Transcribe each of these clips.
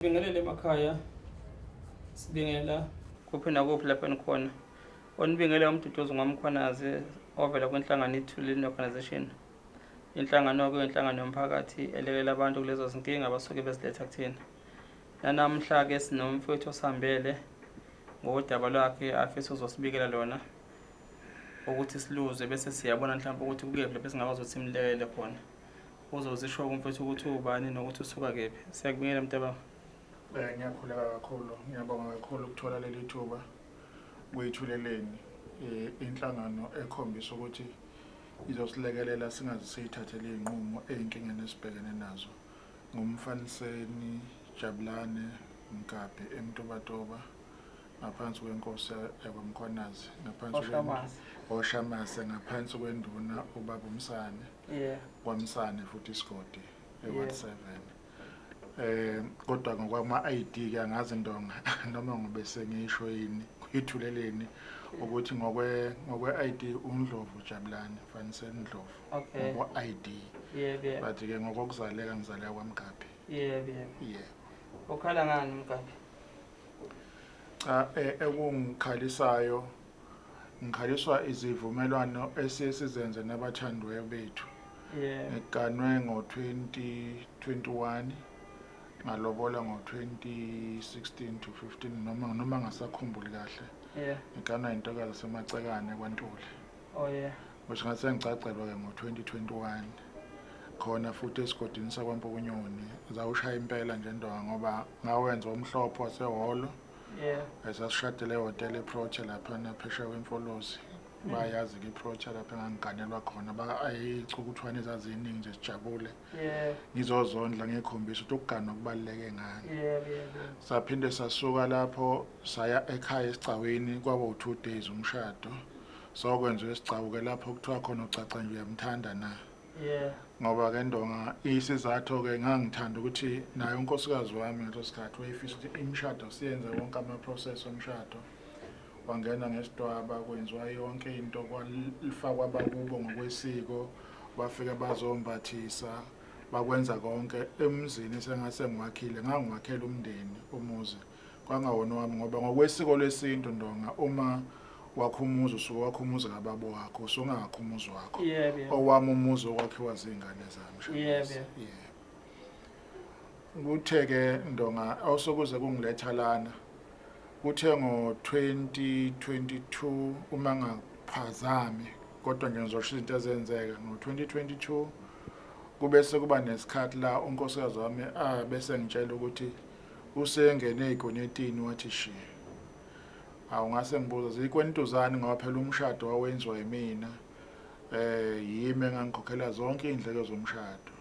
Sibingelele emakhaya, sibingela kuphi nakuphi lapho enikhona. Onibingele uMduduzi ngwaMkhwanazi ovela kwinhlangano iThulini Organisation. Inhlangano-ke inhlangano yomphakathi elekelela abantu kulezo zinkinga abasuke beziletha kuthina. Nanamhla-ke sinomfowethu osihambele ngodaba lwakhe afisa uzosibikela lona ukuthi siluzwe bese siyabona mhlawumbe ukuthi kukephi lapho esingakwazi ukuthi simlekelele khona. Uzozisho kumfethu ukuthi ubani nokuthi usuka kephi. Siyakubingelela mntababa. Ngiyakhuleka kakhulu, ngiyabonga kakhulu ukuthola leli thuba kuyithuleleni inhlangano ekhombisa ukuthi izosilekelela singaze siyithathele iy'nqumo ey'nkingeni esibhekene nazo. Ngumfaniseni Jabulane Mgabhi eMtubatuba ngaphansi kwenkosi yakwaMkhwanazi ngaphansi Oshamase ngaphansi kwenduna ubaba uMsane. Yeah. KwaMsane futhi isigodi eWard 7. Kodwa ngokwama ID ke angazi ndonga noma ngobe sengisho yini kuyithuleleni ukuthi ngokwe ID uNdlovu Jabulani Faniseni Ndlovu Okay. ngokwe ID. Yebo yebo. But ke ngokokuzaleka ngizaleka kwaMgabhi. Yebo yebo. Yebo. Ukhala ngani Mgabhi? Cha ekungikhalisayo Ngikhaliswa izivumelwano esiye sizenze nabathandiweyo bethu. Ngiganwe ngo-2021 ngalobola ngo-2016 to 15 noma ngasakhumbuli kahle. Ngiganwa intokazi yaseMacekane kwaNtuli. Oh yeah. Which ngase ngicacelwa-ke ngo-2021 khona futhi esigodini sakwaMpukunyoni zawushaya impela nje ndonga ngoba ngawenza omhlophe wasehholo. Yeah. Sasishadele ehhotela eProtea laphana phesheya kweMfolozi. Bayazi-ke iProtea lapho engangiganelwa khona. Icukuthwane ezaziningi nje sijabule. Yeah. Ngizozondla ngikhombisa ukuthi ukuganwa kubaluleke ngani. Yeah. Saphinde sasuka lapho saya ekhaya esigcawini kwaba u-2 days umshado. Sokwenziwa esigcawu-ke lapho kuthiwa khona ucaca nje uyamthanda na. Yeah. Ngoba ke ndonga isizathu ke ngangithanda ukuthi naye unkosikazi wami ngaleso sikhathi wayefisa ukuthi imishado siyenze wonke ama-process omshado. Wangena ngesidwaba kwenziwa yonke into kwalifakwa abakubo ngokwesiko bafike bazombathisa bakwenza konke emzini sengase ngiwakhile ngangiwakhela umndeni umuzi kwangawona wami ngoba ngokwesiko lesintu ndonga uma wakho umuzi usuke wakho umuzi kababa wakho usungakho umuzi wakho owami umuzi okwakhiwa zingane zami yebo yebo kuthe ke ndonga awusokuze kungiletha lana kuthe ngo-2022 uma ngaphazami kodwa nje ngizosho izinto ezenzeka ngo-2022 kube sekuba nesikhathi la unkosikazi wami abese ngitshela ukuthi usengene ey'kwenetini wathi shi. Awu ngase ngibuza zikwentu zani ngoba phela umshado wawenziwa yimina. Yimi engangikhokhela zonke iy'ndleko zomshado.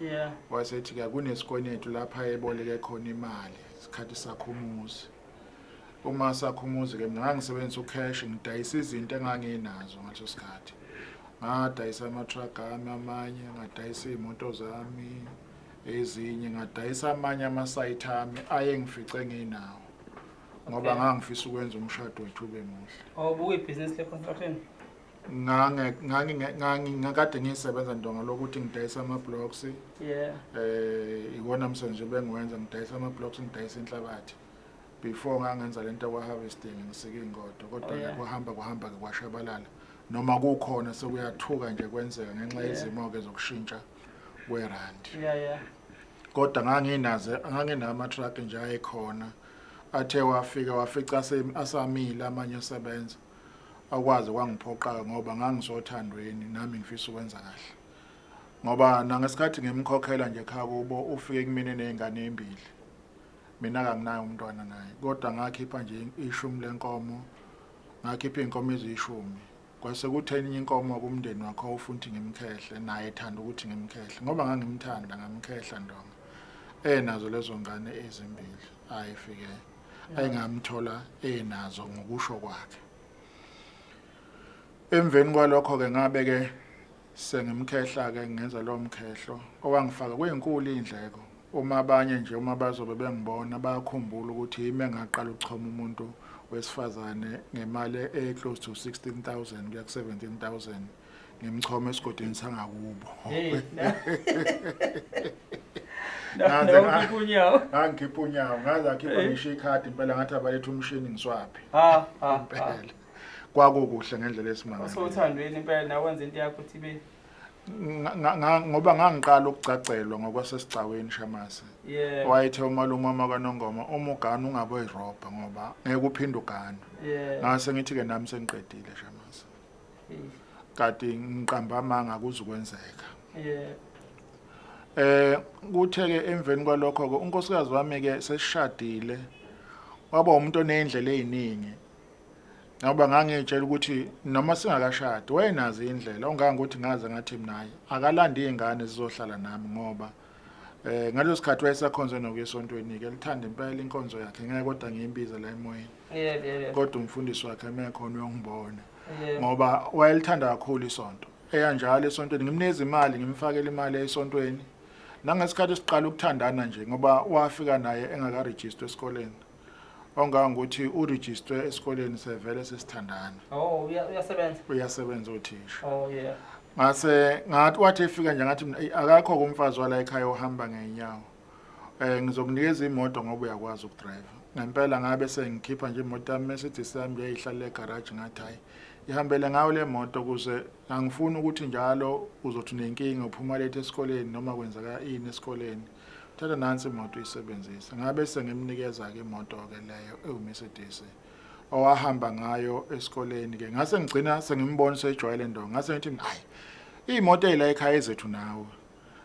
Yeah. Wasethi ke kunesikwenetu lapha eboleke khona imali isikhathi sakho umuzi. Uma sakho umuzi ke mina ngangisebenzisa ucash ngidayisa izinto enganginazo ngaleso sikhathi. Ngadayisa ama-truck ami amanye, ngadayisa iy'moto zami ezinye, ngadayisa amanye ama-site ami ayengifice nginawo. Ngoba ngangifisa ukwenza umshado wethu ube muhle. Oh, ubukuyibhizinisi le-construction? Ngangikade ngisebenza ndonga lokuthi ngidayisa ama-blocks. Yeah. Iwona msebenzi nje bengiwenza ngidayisa ama-blocks ngidayisa inhlabathi. Before ngangenza lento kwa-harvesting ngisika iy'ngodo kodwa Oh, yeah. kuhamba kuhamba ke kwashabalala. Noma kukhona sekuyathuka nje kwenzeka ngenxa yezimo ke zokushintsha kwerandi. Yeah, yeah. Kodwa nganginaze nganginama-truck nje ayekhona athe wafika wafica asamile amanye esebenza. Akwazi kwangiphoqa ngoba ngangisothandweni nami ngifisa ukwenza kahle. Ngoba nangesikhathi ngimkhokhela nje ekhaya kubo ufike kumina nezingane ezimbili. Mina akanginaye umntwana naye kodwa ngakhipha nje ishumi lenkomo ngakhipha izinkomo eziyishumi. Kwase kuthe enye inkomo kumndeni wakho ufuna ukuthi ngimkhehle naye ethanda ukuthi ngimkhehle ngoba ngangimthanda ngamkhehla ndonga. Enazo lezo ngane ezimbili ayifike engamthola enazo ngokusho kwakhe. Emveni kwalokho ke ngabe ke sengimkhehla ke ngenza lo mkhehlo owangifaka kwenkulu indleko. Uma abanye nje uma bazobe bengibona bayakhumbula ukuthi yimi engaqala ukuchoma umuntu wesifazane ngemali e close to 16,000 kuya ku 17,000 ngimchoma esigodini sangakubo. Hey. Ngaze Nawe unyawo. Ngangikhipha unyawo, ngaze ngakhipha Eh. ngisho ikhadi impela ngathi abalethe umshini ngiswaphe. Ha ha. ha. Impela. Kwakukuhle ngendlela esimangaliso. Usuthandweni impela nawe wenza into yakho ukuthi ibe Ngoba ngangiqala ukugcagcelwa ngokwasesigcawini Shamase. yeah. Wayethe umalume wami kaNongoma uma ugana ungabe uyirobha ngoba ngeke uphinde ugane. Yeah. Ngase ngithi ke nami sengiqedile Shamase. Eh, Kati ngiqamba amanga kuzukwenzeka. Yeah. Kuthe ke emveni kwalokho ke unkosikazi wami ke sesishadile waba umuntu onendlela eziningi ngoba ngangitshela ukuthi noma singakashadi wayenazo indlela ongangokuthi ngaze ngathi mina hayi akalandi izingane zizohlala nami ngoba ngaleso sikhathi wayesakhonze nokuya esontweni ke lithanda impela inkonzo yakhe ngeke kodwa ngiyimbize la emoyeni Yeah, yeah, yeah. kodwa umfundisi wakhe emekhona uyongibona Yeah. ngoba wayelithanda kakhulu isonto eya njalo esontweni ngimnikeza imali ngimfakele imali esontweni nangesikhathi siqala ukuthandana nje ngoba wafika naye engakaregister esikoleni ongangokuthi uregister esikoleni sevele sesithandana Oh, uyasebenza. uyasebenza uthisha Oh, yeah. ngase ngathi wathi efika nje ngathi mina "Eyi, akakho kumfazi wala ekhaya ohamba ngeenyawo ngizokunikeza imoto ngoba uyakwazi ukudrive ngempela ngabe sengikhipha nje imoto yami Mercedes yami leyihlala egarage ngathi hayi ihambele ngayo le moto ukuze angifuni ukuthi njalo uzothi unenkinga uphuma late esikoleni noma kwenzeka ini esikoleni thatha nansi imoto uyisebenzise ngabe sengimnikeza ke imoto ke leyo ewu Mercedes owahamba ngayo esikoleni ke ngase ngigcina sengimbona sejwayele ndo ngase ngithi mina, hayi imoto eyila ekhaya ezethu nawe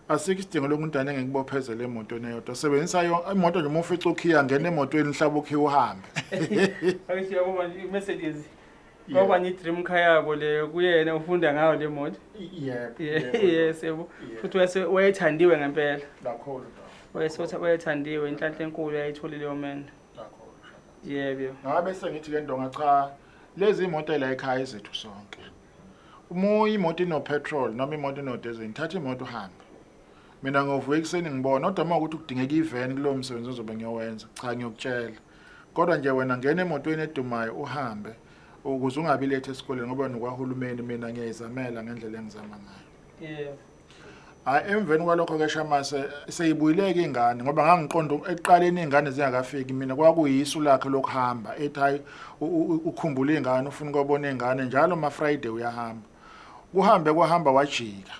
asikho isidingo lokuntana engikubophezele emotweni eyodwa sebenzisa yo imoto nje uma ufica ukhiya ngena emotweni mhlawumbe ukhiya uhambe Akithi yabo manje i-Mercedes. Kwaba ni dream car yabo leyo kuyena ufunda ngayo le moto. Yebo. Yes, yebo. Futhi wayese wayethandiwe ngempela. Kakhulu Wayesotha wayethandiwe inhlanhla enkulu yayitholile leyo mendo. kakhulu. Yebo. yebo. Ngabe sengithi ke ndonga cha lezi imoto la ekhaya ezethu sonke. Uma imoto ino petrol noma imoto ino diesel thatha imoto uhambe. Mina ngovuka ekuseni ngibona kodwa uma ukuthi kudingeka ivan kulowo msebenzi ozobe ngiyowenza cha ngiyokutshela. Kodwa nje wena ngena emotweni edumayo uhambe ukuze ungabi late esikoleni ngoba nokwahulumeni mina ngiyayizamela ngendlela engizama ngayo. Yebo. Hayi emveni kwalokho ke Shamase seyibuyileke ingane ngoba ngangiqonda ekuqaleni ingane zingakafiki mina kwakuyisu lakhe lokuhamba ethi hayi ukhumbula ingane ufuna ukubona ingane njalo ma Friday uyahamba kuhambe kwahamba wajika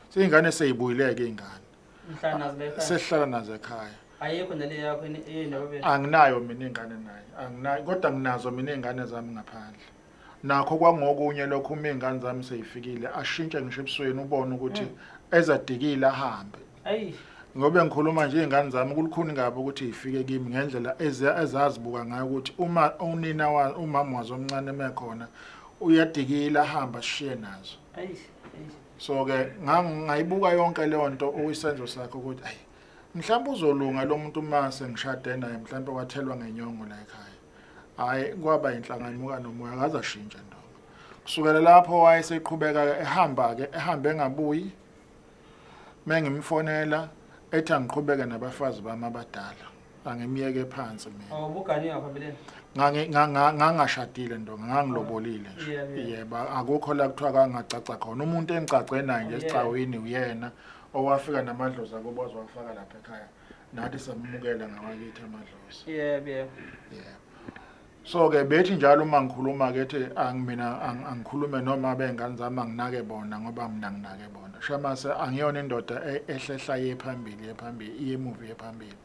seyingane seyibuyileke ingane Mhlala nazo la ekhaya. sesihlala nazo ekhaya Ayikho nale yakho eyinobabili. anginayo mina ingane naye anginayo kodwa nginazo mina ingane zami ngaphandle nakho kwangokunye lokho uma ingane zami seyifikile ashintshe ngisho ebusweni ubone ukuthi ezadikile ahambe Ayi. ngoba ngikhuluma nje izingane zami kulukhuni kabi ukuthi ifike kimi ngendlela ezazibuka ngayo ukuthi uma unina umama wazo omncane emekhona uyadikila ahamba ashiye nazo Ayi. Ayi. so ke ngayibuka yonke leyo nto okuyisenzo sakhe ukuthi ayi mhlawumbe uzolunga lo muntu uma sengishade naye mhlawumbe wathelwa ngenyongo la ekhaya hayi kwaba inhlangano nomoya akaze ashintshe ndoda kusukela lapho wayeseqhubeka ehamba ke ehambe engabuyi mengimfonela ethi angiqhubeke nabafazi bami abadala angimyeke phansi mina Oh, ubugane ngaphambilini. Ngangashadile ndonga ngangilobolile nje Yeah, yeah. yebo akukho la kuthiwa kangacaca khona umuntu engicace naye nje Yeah. esigcawini uyena owafika namadlozi akubo wazowafaka lapha ekhaya nathi samukela ngawakithi amadlozi Yebo, yebo. yebo so ke bethi njalo uma ngikhuluma ke ethi angimina angikhulume noma bengane zami anginake bona ngoba mina nginake bona Shamase angiyona indoda ehlehla iye phambili iye phambili iye emuva iye phambili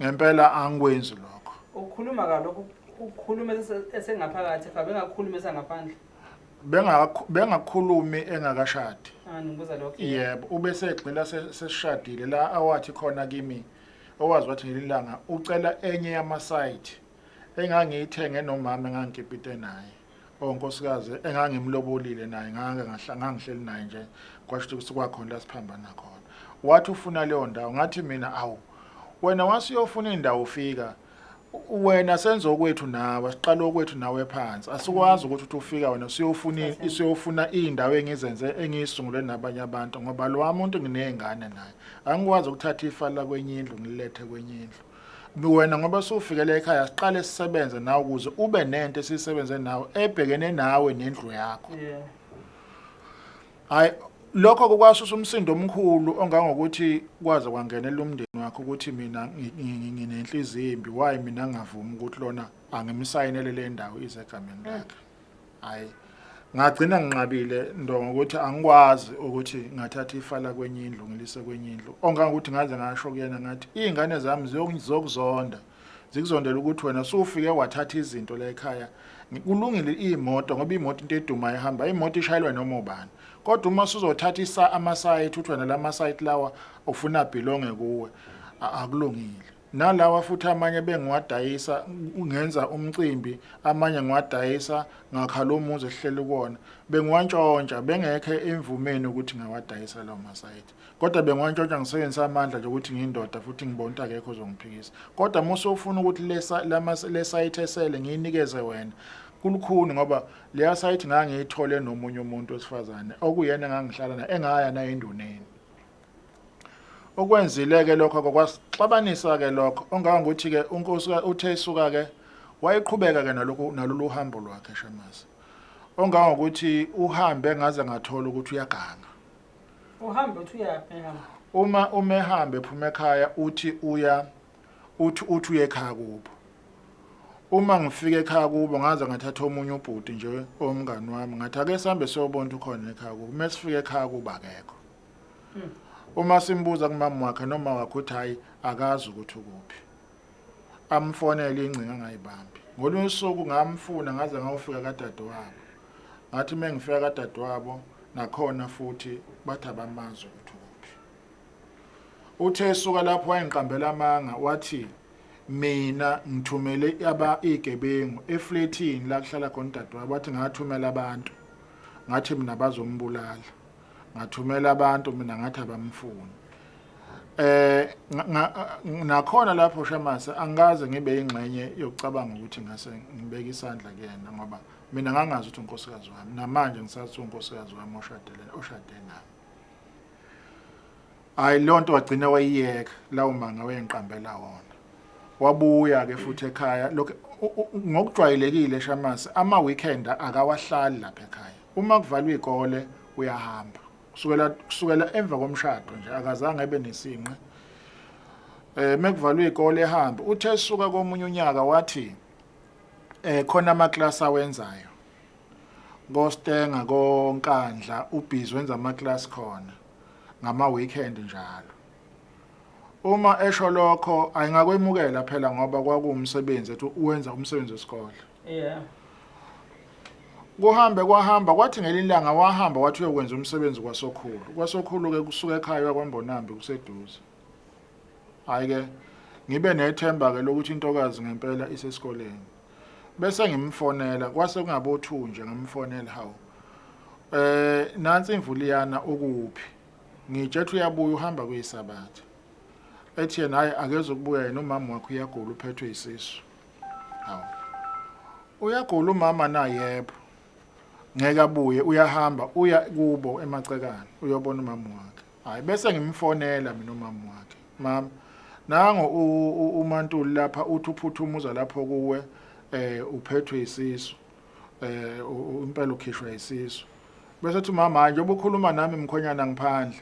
ngempela angikwenzi lokho Ukhuluma kalokho ukhuluma esengaphakathi ekhaya bengakhulumi esangaphandle. Bengakhulumi engakashadi Ah, ngibuza lokho. yebo ube segxila sesishadile la awathi khona kimi owazi wathi ngelilanga ucela enye yamasite engangiyithenge nomama engangikipite naye onkosikazi engangimlobolile naye ngangihleli naye nje kwasho ukuthi kwakhona la siphambana khona wathi ufuna leyo ndawo ngathi mina awu wena wasiyofuna indawo ufika wena senze okwethu nawe siqala okwethu nawe phansi asikwazi ukuthi uthi ufika wena siyofuna indawo engizenze engiyisungule nabanye abantu ngoba lo muntu nginezingane naye angikwazi ukuthatha ifa la kwenye indlu ngilethe kwenye indlu wena ngoba usufikele ekhaya siqale sisebenze nawe ukuze ube nento esisebenze nawe ebhekene nawe nendlu yakho Yeah. Hayi Lokho kwasusa umsindo omkhulu ongangokuthi kwaze kwangenela umndeni wakhe ukuthi mina nginenhliziyo embi, why mina ngingavumi ukuthi lona angimsayinele le ndawo ize egameni lakhe. Hayi, ngagcina nginqabile Ndonga ukuthi angikwazi ukuthi ngathatha ifa la kwenye indlu ngilise kwenye indlu, ongangokuthi ngaze ngasho kuyena ngathi iy'ngane zami ziyokuzonda, zikuzondela ukuthi wena sufike wathatha izinto la ekhaya. Kulungile iy'moto ngoba imoto into edumayo ihamba, imoto ishayelwa noma ubani, kodwa uma usuzothatha amasayithi uthi wena la masayithi lawa ufuna abhilonge kuwe, akulungile. Nalawa futhi amanye bengiwadayisa ngenza umcimbi, amanye ngiwadayisa ngakhala umuzi esihleli kuwona, bengiwantshontsha bengekho emvumeni ukuthi ngawadayisa lawo masayithi, kodwa bengiwantshontsha ngisebenzisa amandla nje ukuthi ngiyindoda futhi ngibona ukuthi akekho ozongiphikisa. Kodwa uma usufuna ukuthi le sayithi esele ngiyinikeze wena, kulukhuni ngoba leya sayithi ngangiyithole nomunye umuntu wesifazane okuyena engangihlala naye, engaya naye enduneni. Okwenzile-ke lokho kwasixabanisa-ke lokho, ongangokuthi-ke unkosi uthe esuka-ke wayeqhubeka-ke nalokhu nalolu hambo lwakhe Shamase, ongangokuthi uhambe ngaze ngathola ukuthi uyaganga. Uhambe uthi uyaphi ehamba? Uma ehambe ephuma ekhaya uthi uya uthi uye ekhaya kubo. Uma ngifika ekhaya kubo ngaze ngathatha omunye ubhuti nje omngani wami, ngathi ake sihambe siyobona ukuthi ukhona ekhaya kubo. Uma sifika ekhaya kubo akekho. Uma simbuza kumama wakhe noma wakhe uthi hayi akazi ukuthi ukuphi. Amfonele ingcingo angayibambi. Ngolunye usuku ngamfuna ngaze ngawufika kadadewabo. Ngathi uma ngifika kadadewabo nakhona futhi bathi abamazi ukuthi ukuphi. Uthe esuka lapho wayengiqambela amanga wathi mina ngithumele aba igebengu efletini la kuhlala khona udadewabo, wathi ngathumela abantu ngathi mina bazombulala, ngathumela abantu mina ngathi abamfuni. Nakhona lapho Shamase angikaze ngibe ingxenye yokucabanga ukuthi ngase ngibeke isandla kuyena, ngoba mina ngangazi ukuthi unkosikazi wami, namanje ngisathi unkosikazi wami oshade nami. Hayi, leyo nto wagcina wayiyeka lawo manga wayengiqambela wona. Wabuya ke futhi ekhaya lokho ngokujwayelekile Shamase ama weekend akawahlali lapha ekhaya. Uma kuvalwa izikole uyahamba. Kusukela emva komshado nje akazange ebe nesinqe. Mekuvalwa izikole ehamba, uthe esuka komunye unyaka wathi khona ama class awenzayo. Kostenga koNkandla ubhizi wenza ama class khona ngama weekend njalo. Uma esho lokho ayingakwemukela phela ngoba kwakuwumsebenzi ethi uwenza umsebenzi wesikole. Kuhambe kwahamba kwathi ngelinye ilanga wahamba wathi uyokwenza umsebenzi kwaSokhulu. KwaSokhulu ke kusuka ekhaya kwaMbonambi kuseduze. Hayi ke ngibe nethemba ke lokuthi intokazi ngempela isesikoleni. Bese ngimfonela kwase kungabo 2 nje ngamfonela, hawu. Nansi imvuliyana ukuphi? Ngitshethe uyabuya uhamba kuyisabatha. Ethi yena hayi akezokubuya yena umama wakhe uyagula uphethwe isisu. Hawu. Uyagula umama na? Yebo. Ngeke abuye, uyahamba uya kubo emacekane uyobona umama wakhe. Hayi bese ngimfonela mina umama wakhe. Mama, nango uMantuli lapha uthi uphuthuma uza lapho kuwe uphethwe isisu. Impela ukhishwa isisu. Bese ethi umama hayi njengoba ukhuluma nami mkhonyana ngiphandle.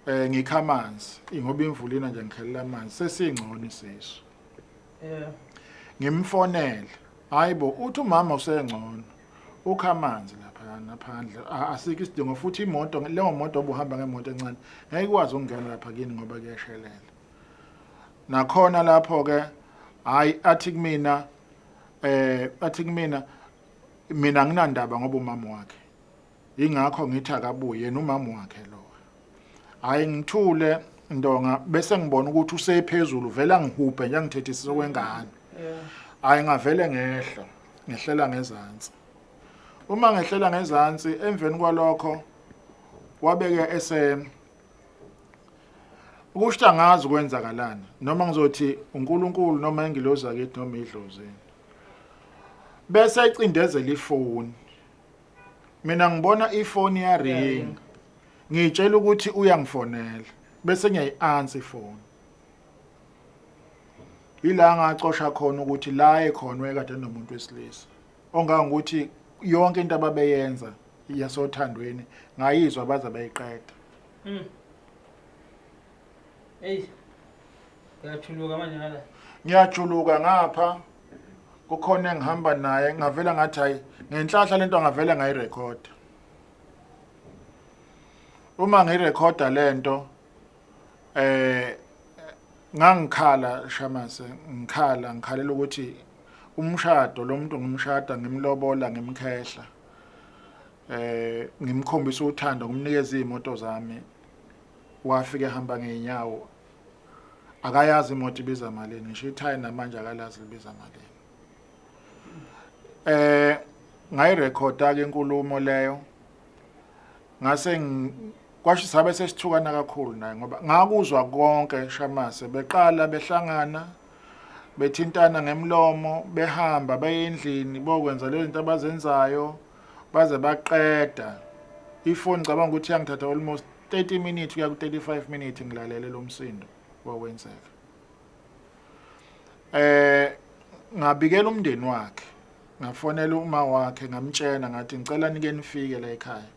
Ngikha amanzi ngoba imvula ina nje ngikhelela amanzi sesingcono isisu. Ngimfonele. Hayibo uthi umama usengcono. Ukha amanzi lapha naphandle. Asikho isidingo futhi imoto leyo moto obuhamba ngemoto encane ngeke ikwazi ukungena lapha kini ngoba kuyashelela. Nakhona lapho ke hayi athi kumina athi kumina mina nginandaba ngoba umama wakhe. Ingakho ngithi akabuye yena umama wakhe lo. Hayi ngithule Ndonga bese ngibona ukuthi usephezulu vela ngihubhe nje ngithethisa okwengane. Hayi ngavele ngehla, ngehlela ngezansi. Uma ngehlela ngezansi emveni kwalokho wabeke ese ukusho angazi kwenzakalani noma ngizothi uNkulunkulu noma ingilozi yakithi noma idlozi. Bese ecindezela ifoni. Mina ngibona ifoni ya ring. Ngitshela ukuthi uyangifonela bese ngiyayi-answer ifoni. Ila ngacosha khona ukuthi la ekhona wayekade nomuntu wesilisa. Ongangokuthi yonke into ababeyenza yasothandweni ngayizwa baze bayiqeda. Eyi. Uyajuluka manje ngala. Ngiyajuluka ngapha kukhona engihamba naye ngavela ngathi hayi ngenhlahla lento ngavela ngayirekhoda. Uma ngirekhoda lento ngangikhala Shamase, ngikhala ngikhalela ukuthi umshado lo muntu ngimshada ngimlobola ngimkhehla ngimkhombisa uthando ngimnikeza izimoto zami, wafika ehamba ngeenyawo, akayazi imoto ibiza malini, ngisho ithayi namanje akalazi libiza malini. Ngayirekhoda ke inkulumo leyo, ngase kwasho sabe sesithukana kakhulu naye ngoba ngakuzwa konke Shamase, beqala behlangana bethintana ngemlomo, behamba baye endlini bokwenza lezi zinto abazenzayo baze baqeda. Ifoni ngicabanga ukuthi yangithatha almost 30 minutes kuya ku 35 minutes ngilalele lo msindo wawenzeka. Ngabikela umndeni wakhe, ngafonela uma wakhe ngamtshena ngathi ngicela nike nifike la ekhaya.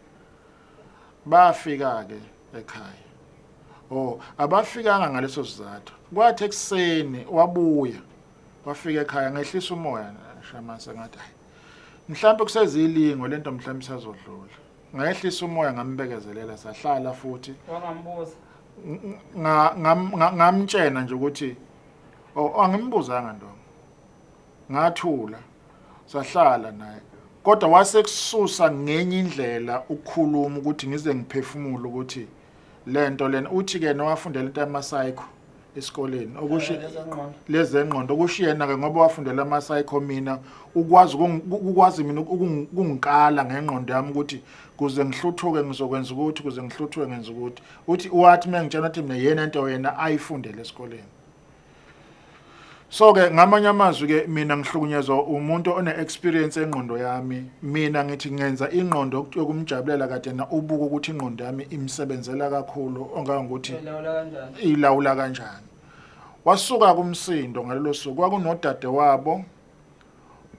Bafika ke ekhaya. Oh, abafikanga ngaleso sizathu. Kwathi ekseni wabuya wafika ekhaya, ngehlisa umoya Shamase ngathi hayi mhlawumbe kusezilingo lento, mhlawumbe isazodlula. Ngayehlisa umoya ngambekezelela, sahlala futhi. Wangambuza? Ngamtshena nje ukuthi oh, angimbuzanga ntombi, ngathula sahlala naye, kodwa wasekususa ngenye indlela ukukhuluma ukuthi ngize ngiphefumule ukuthi lento lena. Uthi ke nowafundela into yama psycho esikoleni, okusho lezengqondo, okusho yena ke ngoba wafundela ama psycho, mina ukwazi ukwazi mina ukungikala ngengqondo yami ukuthi kuze ngihluthuke ngizokwenza ukuthi, kuze ngihluthuke ngenza ukuthi. Uthi wathi mengitshela ukuthi mina yena into yena ayifundele esikoleni. So ke ngamanye amazwi ke mina ngihlukunyezwa umuntu one experience engqondo yami. Mina ngithi ngenza ingqondo yokumjabulela kade na ubuka ukuthi ingqondo yami imsebenzela kakhulu ongangokuthi ilawula kanjani, ilawula kanjani. Wasuka kumsindo ngalelo suku, kwakunodade wabo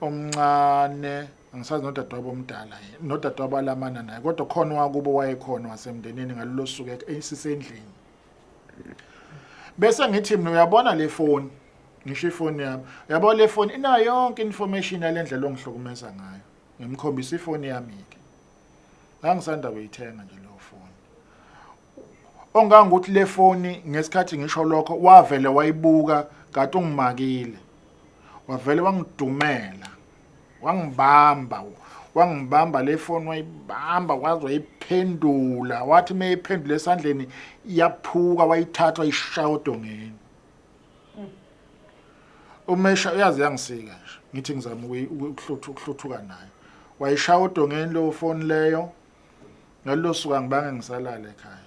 omncane, angisazi nodade wabo omdala nodade wabo alamana naye, kodwa khona wakubo wayekhona wasemndenini ngalelo suku esisendlini. Bese ngithi mina uyabona le phone, ngisho ifoni yami, uyabona le phone inayo yonke information yalendlela ongihlukumeza ngayo. Ngimkhombisa ifoni yami ke, ngangisanda kuyithenga nje leyo phone, ongangokuthi le phone ngesikhathi ngisho lokho wavele wayibuka kade ungimakile, wavele wangidumela, wangibamba, wangibamba le phone, wayibamba waze wayiphendula, wathi meyiphendula esandleni yaphuka, wayithatha wayishaya odongeni. Umesha uyazi yangisika nje, ngithi ngizama ukuhluthuka nayo, wayishaya odongeni leyo phone leyo. Ngalelo suku angibange ngisalala ekhaya,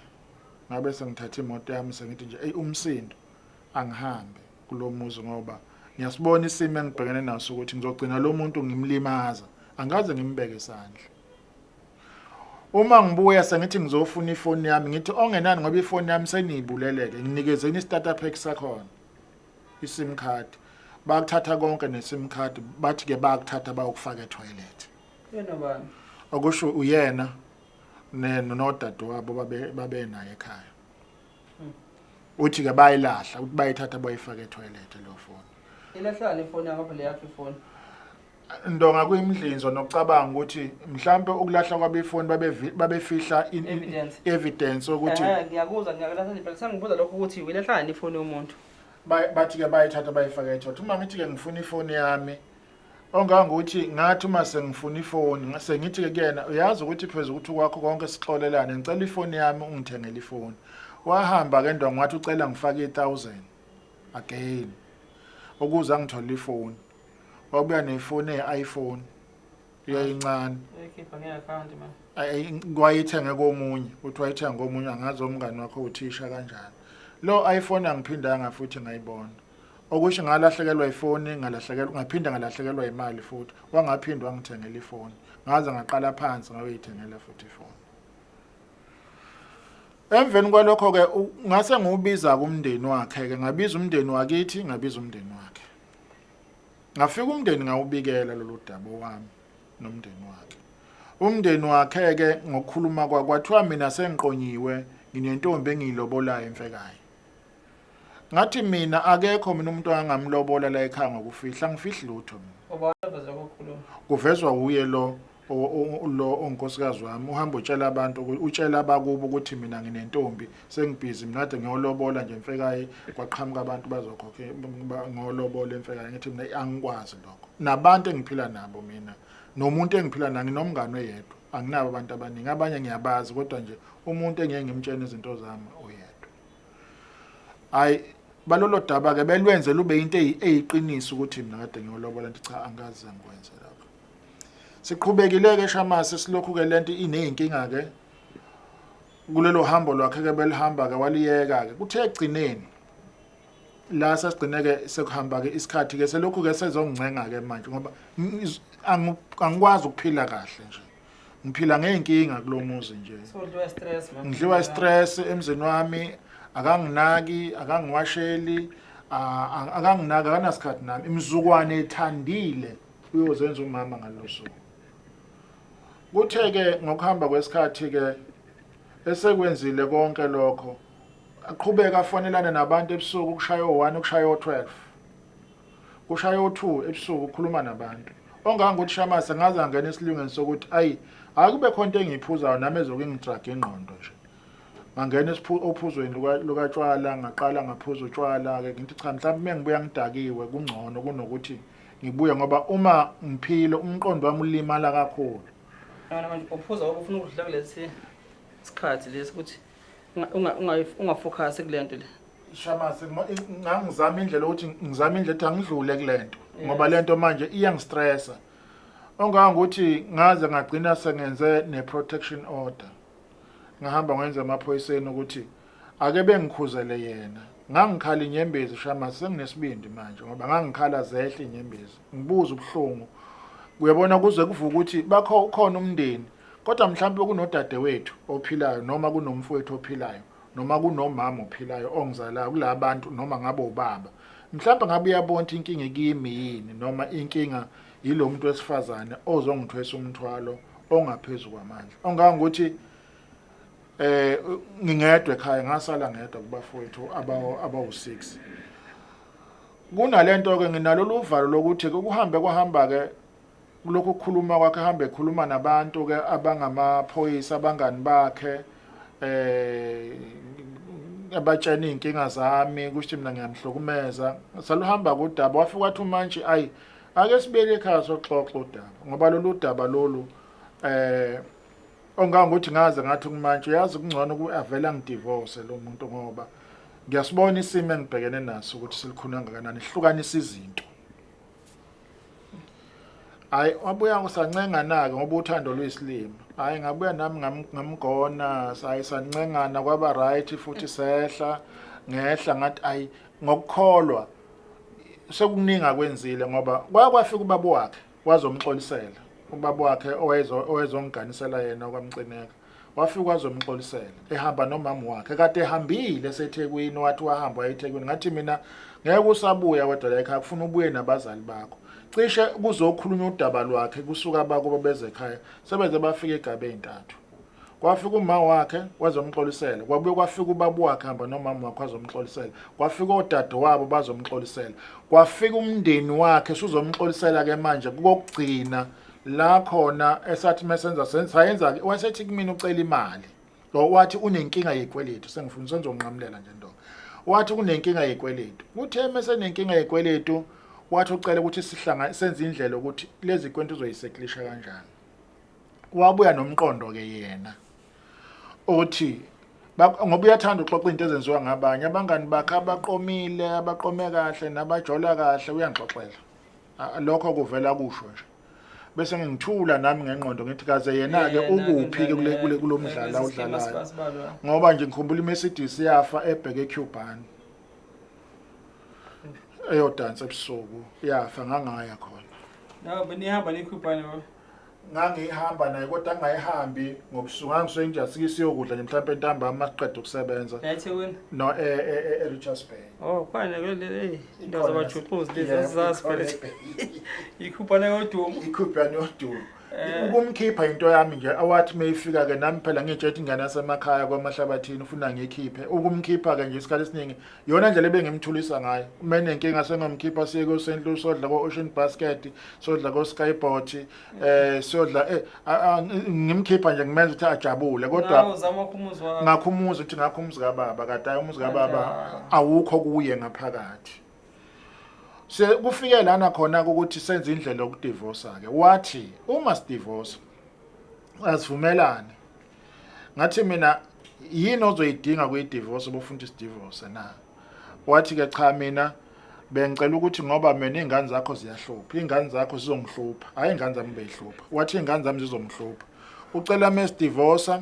ngabe sengithatha imoto yami sengithi nje ey umsindo angihambe kulo muzi, ngoba ngiyasibona isimo engibhekene naso ukuthi ngizogcina lo muntu ngimlimaza, angaze ngimbeke isandla. Uma ngibuya sengithi ngizofuna ifoni yami, ngithi ongenani ngoba ifoni yami seniyibuleleke, nginikezeni i-starter pack sakhona, i-sim card. Bakuthatha konke ne-sim card, bathi ke bakuthatha bayokufaka etoilet. Yena bani? Okusho uyena nodadewabo babe naye ekhaya. Uthi ke bayilahla, uthi bayithatha bayifaka etoilet lo phone. Ilahlani ifoni yakho le yakho ifoni? Ndonga kuyimdlinzo nokucabanga ukuthi mhlambe ukulahla kwabo ifoni babefihla Evidence. Evidence ukuthi Ngiyakuzwa, ngiyakulahla nje phela, sengibuza lokho ukuthi uyilahlani ifoni yomuntu. Bathi ke bayithatha bayifaka etoilet. Uma ngithi ke ngifuna ifoni yami, ongangokuthi ngathi uma sengifuna ifoni ngase ngithi ke kuyena uyazi ukuthi phezulu ukuthi kwakho konke sixolelane, ngicela ifoni yami ungithengele ifoni. Wahamba ke ndonga wathi ucela ngifake i1000 again ukuze angithole ifoni. Wabuya nefoni eyi-iPhone iyayincane. Uyikhipha nge-account man. Wayithenge komunye, uthi wayithenga komunye, angazi umngani wakho uthisha kanjani lo iPhone. Angiphindanga futhi ngayibona, okusho ngalahlekelwa ifoni, ngalahlekelwa, ngaphinda ngalahlekelwa imali futhi, wangaphinda wangithengela ifoni, ngaze ngaqala phansi ngayoyithengela futhi ifoni. Emveni kwalokho ke ngase ngiwubiza kumndeni wakhe ke, ngabiza umndeni wakithi, ngabiza umndeni wakhe, ngafika umndeni ngawubikela lolu daba wami nomndeni wakhe. Umndeni wakhe ke ngokukhuluma kwathiwa mina sengiqonyiwe nginentombi engiyilobolayo emfekayo. Ngathi mina akekho mina umuntu angamlobola la ekhaya ngokufihla, angifihli lutho mina. Ubani oveza ukukhuluma? Kuvezwa uye lo lo onkosikazi wami uhamba utshela abantu utshela abakubo ukuthi mina nginentombi sengibhizi mina kade ngiyolobola nje emfekayi kwaqhamuka abantu bazokhokhe ngolobola emfekayi ngithi mina angikwazi lokho nabantu engiphila nabo mina nomuntu engiphila naye nginomngane oyedwa anginabo abantu abaningi abanye ngiyabazi kodwa nje umuntu engeke ngimtshene izinto zami oyedwa. Hayi balolo daba ke belwenze lube into eyiqiniso ukuthi mina kade ngiyolobola ngithi cha angikaze ngikwenze lapho. Siqhubekile ke Shamase silokhu ke lento inezinkinga ke kulelo hambo lwakhe ke belihamba ke waliyeka ke kuthe egcineni la sasigcine ke sekuhamba ke isikhathi ke selokhu ke sezongincenga ke manje ngoba angikwazi ukuphila kahle nje ngiphila ngey'nkinga kulo muzi nje ngidliwa stress emzini wami akanginaki akangiwasheli akanginaki akanasikhathi nami imizukwane ethandile uyozenza umama ngalolo suku kuthe-ke ngokuhamba kwesikhathi-ke esekwenzile konke lokho aqhubeka afonelane nabantu ebusuku kushaya o-1 kushaya o-12 kushaya o-2 ebusuku ukhuluma nabantu ongangokuthi shamase ngaze angena esilingweni sokuthi ayi akube khona into engiyiphuzayo nami ezokungidraga ingqondo nje ngangena ophuzweni lukatshwala ngaqala ngaphuza utshwala-ke ngithi cha mhlawumbe uma ngibuya ngidakiwe kungcono kunokuthi ngibuye ngoba uma ngiphile umqondo wami ulimala kakhulu. Manje uphuza ngoba ufuna ukudlula kulesi sikhathi lesi ukuthi ungafocus kule nto le. Shamase ngangizama indlela ukuthi ngizama indlela ukuthi angidlule kule nto ngoba le nto manje iyangistressa. Ongangokuthi ngaze ngagcina sengenze ne-protection order. Ngahamba ngenza emaphoyiseni ukuthi ake bengikhuzele yena. Ngangikhala inyembezi Shamase senginesibindi manje ngoba ngangikhala zehle inyembezi. Ngibuza ubuhlungu. Uyabona kuze kuvuka ukuthi bakho ukhona umndeni kodwa mhlawumbe kunodadewethu ophilayo noma kunomfowethu ophilayo noma kunomama ophilayo ongizalayo kulabantu noma ngabe ubaba mhlawumbe ngabe uyabona ukuthi inkinga ikimi yini noma inkinga yilo muntu wesifazane ozongithwesa umthwalo ongaphezu kwamandla ongangokuthi ngingedwa ekhaya ngasala ngedwa kubafowethu abawu-6 kunalento ke nginalo luvalo lokuthi kuhambe kwahamba ke kulokhu kukhuluma kwakhe hambe ekhuluma nabantu ke abangamaphoyisa abangani bakhe abatshena iy'nkinga zami kusho mina ngiyamhlukumeza saluhamba kudaba wafika wathi umantshi ayi ake sibuyele ekhaya soxoxa udaba ngoba lolu daba lolu ongangokuthi ngaze ngathi kumantshi uyazi kungcono avele angidivorce lo muntu ngoba ngiyasibona isimo engibhekene naso ukuthi silikhulu kangakanani hlukanisa izinto. Hayi wabuya sancengana-ke ngoba uthando luyisilima. Hayi ngabuya nami ngamgona hayi sancengana kwaba right futhi sehla ngehla ngathi ayi ngokukholwa sekukuningi akwenzile ngoba kwafika ubaba wakhe wazomxolisela ubaba wakhe owayezongiganisela yena okwamcineka wafika wazomxolisela ehamba nomama wakhe kade ehambile eseThekwini wathi wahamba wayeThekwini ngathi mina ngeke usabuya wedwa la ekhaya kufuna ubuye nabazali bakho cishe kuzokhulunywa udaba lwakhe kusuka abakubo beze ekhaya sebeze bafika egabe ezintathu kwafika uma wakhe wazomxolisela kwabuye kwafika ubaba wakhe hamba nomama wakhe wazomxolisela kwafika odade wabo bazomxolisela kwafika umndeni wakhe suzomxolisela ke manje kokugcina la khona esathi mesenza sayenza ke wasethi kumina ucela imali lo wathi unenkinga yekweletu sengifuna senzonqamulela nje ndoda wathi kunenkinga yekweletu kuthe mesenenkinga yekweletu wathi ucela ukuthi sihlangane senze indlela ukuthi lezi kwento uzoyiseklisha kanjani wabuya nomqondo ke yena othi ngoba uyathanda uxoxa into ezenziwa ngabanye abangani bakhe abaqomile abaqome kahle nabajola kahle uyangixoxela lokho kuvela kusho nje bese ngingithula nami ngengqondo ngithi kaze yena ke ukuphi ke kule kule kulomdlalo awudlalayo ngoba nje ngikhumbula iMercedes yafa ebheke eCuban eyodansa ebusuku yafa ngangaya khona. Nawe benihamba neCuban baba? Ngangihamba naye kodwa ngingayihambi ngobusuku ngangisuke nje asike siyokudla nje mhlawumbe ntambama masiqeda ukusebenza. EThekwini? No, e-Richards Bay. Oh, khona ke le indawo zabajuxuzi lezi azazi phela. Ikhuphane yodumo. Ikhuphane yodumo. Ukumkhipha into yami nje awathi mayifika ke nami phela ngitshe ingane yasemakhaya kwaMahlabathini ufuna ngikhiphe. Ukumkhipha ke nje isikhathi esiningi yona ndlela ebengimthulisa ngayo. Uma enenkinga sengomkhipha siye ko St Louis sodla ko Ocean Basket, sodla ko Skyboat, siyodla ngimkhipha nje ngimenza ukuthi ajabule kodwa uzama umuzi wakho. Ngakho umuzi uthi ngakho umuzi kababa kade hayi umuzi kababa awukho kuye ngaphakathi. Se kufike lana khona ukuthi senze indlela yokudivorce ke. Wathi uma sidivorce asivumelane. Ngathi mina yini ozoyidinga kuyidivorce ubufuna ukuthi sidivorce na? Wathi ke cha mina bengicela ukuthi ngoba mina izingane zakho ziyahlupha, izingane zakho zizongihlupha, hayi izingane zami beyihlupha. Wathi izingane zami zizomhlupha. Ucela mesidivorce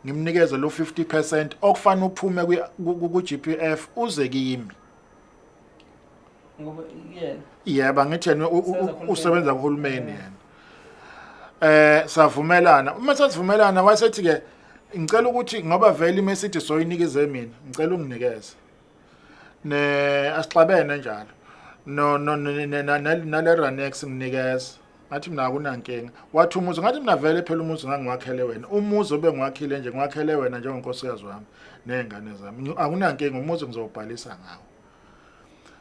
ngimnikeze lo 50% okufanele uphume ku GPF uze kimi. Ngoba yena Yebo ngithi yena usebenza kuhulumeni yena. Savumelana. Uma sasivumelana wayesethi ke ngicela ukuthi ngoba vele iMercedes soyinikeze mina, ngicela unginikeze. Ne asixabene njalo. No no nale Ranex nginikeze. Ngathi mina akunankinga. Wathi umuzi ngathi mina vele phela umuzi ngangiwakhele wena. Umuzi obengiwakhile nje ngiwakhele wena njengonkosikazi wami nezingane zami. Akunankinga umuzi ngizowubhalisa ngawo.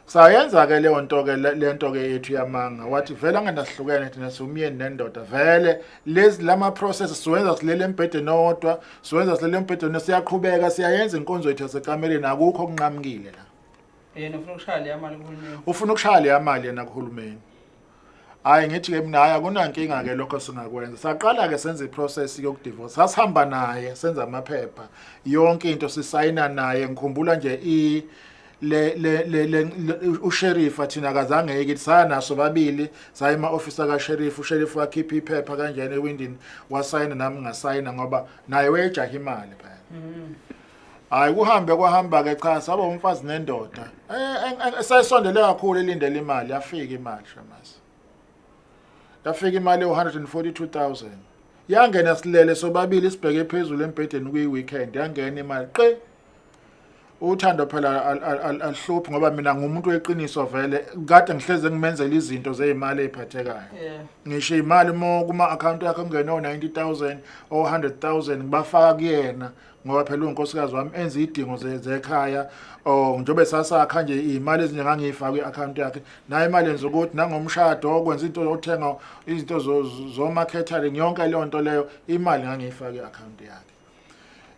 Sayenza ke leyo nto ke lento ke yethu yamanga. Wathi vele anganasihlukene thina siwumyeni nendoda. Vele lezi lama process siwenza silele embhedeni owodwa, siwenza silele embhedeni siyaqhubeka siyayenza inkonzo yethu yasekamereni akukho okunqamukile la. Yena ufuna ukushaya le mali kuhulumeni. Ufuna ukushaya le mali yena kuhulumeni. Hayi ngithi ke mina hayi akunankinga ke lokho singakwenza. Saqala ke senza iprocess yokudivorce. Sasihamba naye senza amaphepha. Yonke into sisayina naye ngikhumbula nje i le le le usheriff athina akazange ekithi saya naso babili saya ema office ka sheriff usheriff wakhipha iphepha kanjena ewindini wasayina nami ngasayina ngoba naye wayejaha imali phela. Hayi kuhambe kwahamba ke cha saba umfazi nendoda. Sayisondele kakhulu elindele imali yafika imali Shamasi. Yafika imali e142000. Yangena silele sobabili sibheke phezulu embhedeni kuyi weekend yangena imali qe. Uthando phela alihluphi ngoba mina ngumuntu weqiniso vele kade ngihleze ngimenzela izinto zezimali eziphathekayo. Ngisho imali mo kuma account yakhe kungena o90000 o100000 ngibafaka kuyena ngoba phela unkosikazi wami enza idingo zekhaya or njengoba sasakha nje imali ezinye ngangiyifaka kwi-account yakhe nayo imali yenza ukuthi nangomshado okwenza into othenga izinto zoma catering yonke leyo nto leyo imali ngangiyifaka kwi-account yakhe.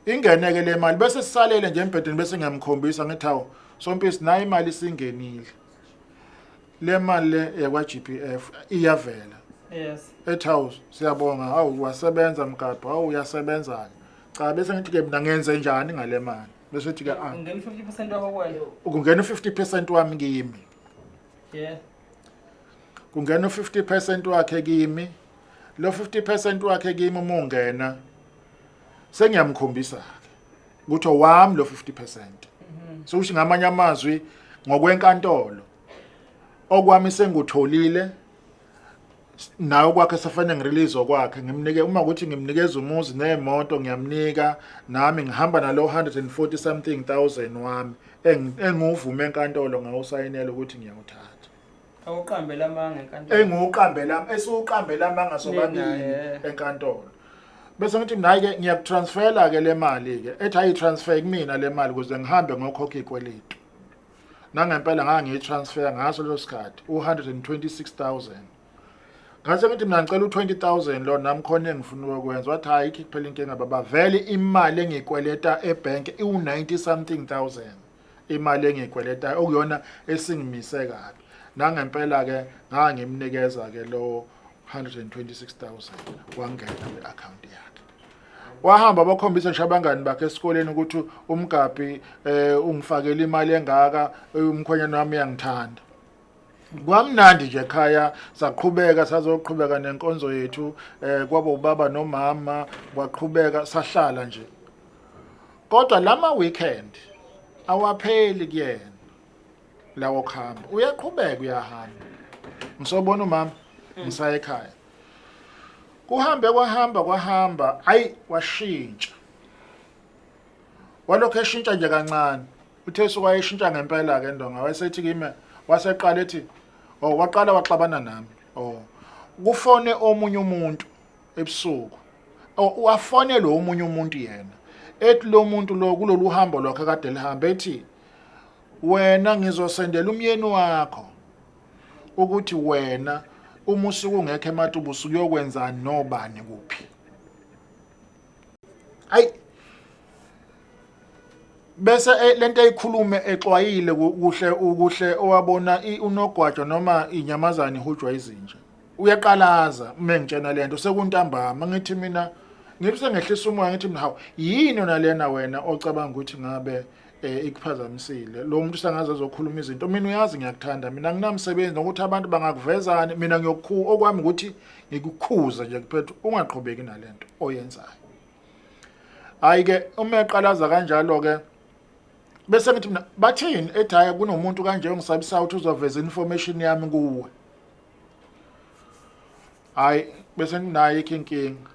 Ingeneke le mali bese sisalele nje embhedeni bese ngiyamkhombisa ngithi hawu Sompisi nayo imali isingenile. Le mali le yakwa GPF iyavela. Yes. Ethi hawu siyabonga hawu wasebenza mgabho hawu uyasebenza. Cha bese ngithi ke mina ngenze njani ngale mali. Bese ethi ke ah Ungena 50% wakho kuwena. Kungena 50% wami kimi. Yeah. Kungena 50% wakhe kimi. Lo 50% wakhe kimi uma ungena sengiyamkhombisa ke ukuthi owami lo 50%. So usho ngamanye amazwi ngokwenkantolo okwami sengutholile nawe kwakhe sefanele ngirelease okwakhe ngimnike uma ukuthi ngimnikeza umuzi nemoto ngiyamnika nami ngihamba nalo 140 something thousand wami engiwuvume enkantolo ngawusayinela ukuthi ngiyawuthatha. Awuqambela amanga enkantolo. Engiwuqambela esiwuqambela amanga sobabili enkantolo. Bese ngithi mina hayi ke ngiyakutransfera ke le mali ke ethi ayi transfer kumina le mali ukuze ngihambe ngokhokha ikweletu. Nangempela ngangiyitransfer ngaso leso sikhathi u126000. Ngase ngithi mina ngicela u20000 lo nami khona engifuna ukwenza wathi hayi ikho kuphela inkinga baba vele imali engiyikweleta ebank iwu90 something thousand imali engiyikweletayo okuyona esingimise kabi. Nangempela ke ngangimnikeza ke lo 126000 wangena kwi-account yakhe. Wahamba bakhombisa ngisho abangani bakhe esikoleni ukuthi umgabhi ungifakele imali engaka umkhwenyana wami uyangithanda. Kwamnandi nje ekhaya saqhubeka sazoqhubeka nenkonzo yethu kwaba ubaba nomama kwaqhubeka sahlala nje. Kodwa lama weekend awapheli kuyena lawo khamba uyaqhubeka uyahamba. Ngisobona umama ngisaya ekhaya. Kuhambe kwahamba kwahamba ayi washintsha. Walokho eshintsha nje kancane. Uthe suka eshintsha ngempela ke ndonga wayesethi kimi waseqala ethi oh waqala waxabana nami. Oh kufone omunye umuntu. ebusuku wafonelwe omunye umuntu yena ethi lo muntu lo kulolu hambo lwakhe kade lihambe ethi wena ngizosendela umyeni wakho ukuthi wena uma usuke ungekho ematubu usuke uyokwenzani nobani kuphi. Ayi bese lento ayikhulume exwayile kuhle ukuhle owabona unogwajo noma inyamazane ihujwa izinja. Uyaqalaza uma engitshena lento sekuntambama ngithi mina ngithi sengehlisa umoya ngithi mina hawu yini yona lena wena ocabanga ukuthi ngabe ikuphazamisile lo muntu sengaze azokhuluma izinto mina uyazi ngiyakuthanda mina nginamsebenzi nokuthi abantu bangakuvezani mina ngiyokukhu okwami ukuthi ngikukhuze nje kuphethe ungaqhubeki nalento oyenzayo. Hayi ke uma eqalaza kanjalo ke bese ngithi mina bathini ethi hayi kunomuntu kanje ongisabisayo ukuthi uzoveza information yami kuwe. Hayi bese nginayo ikho inkinga.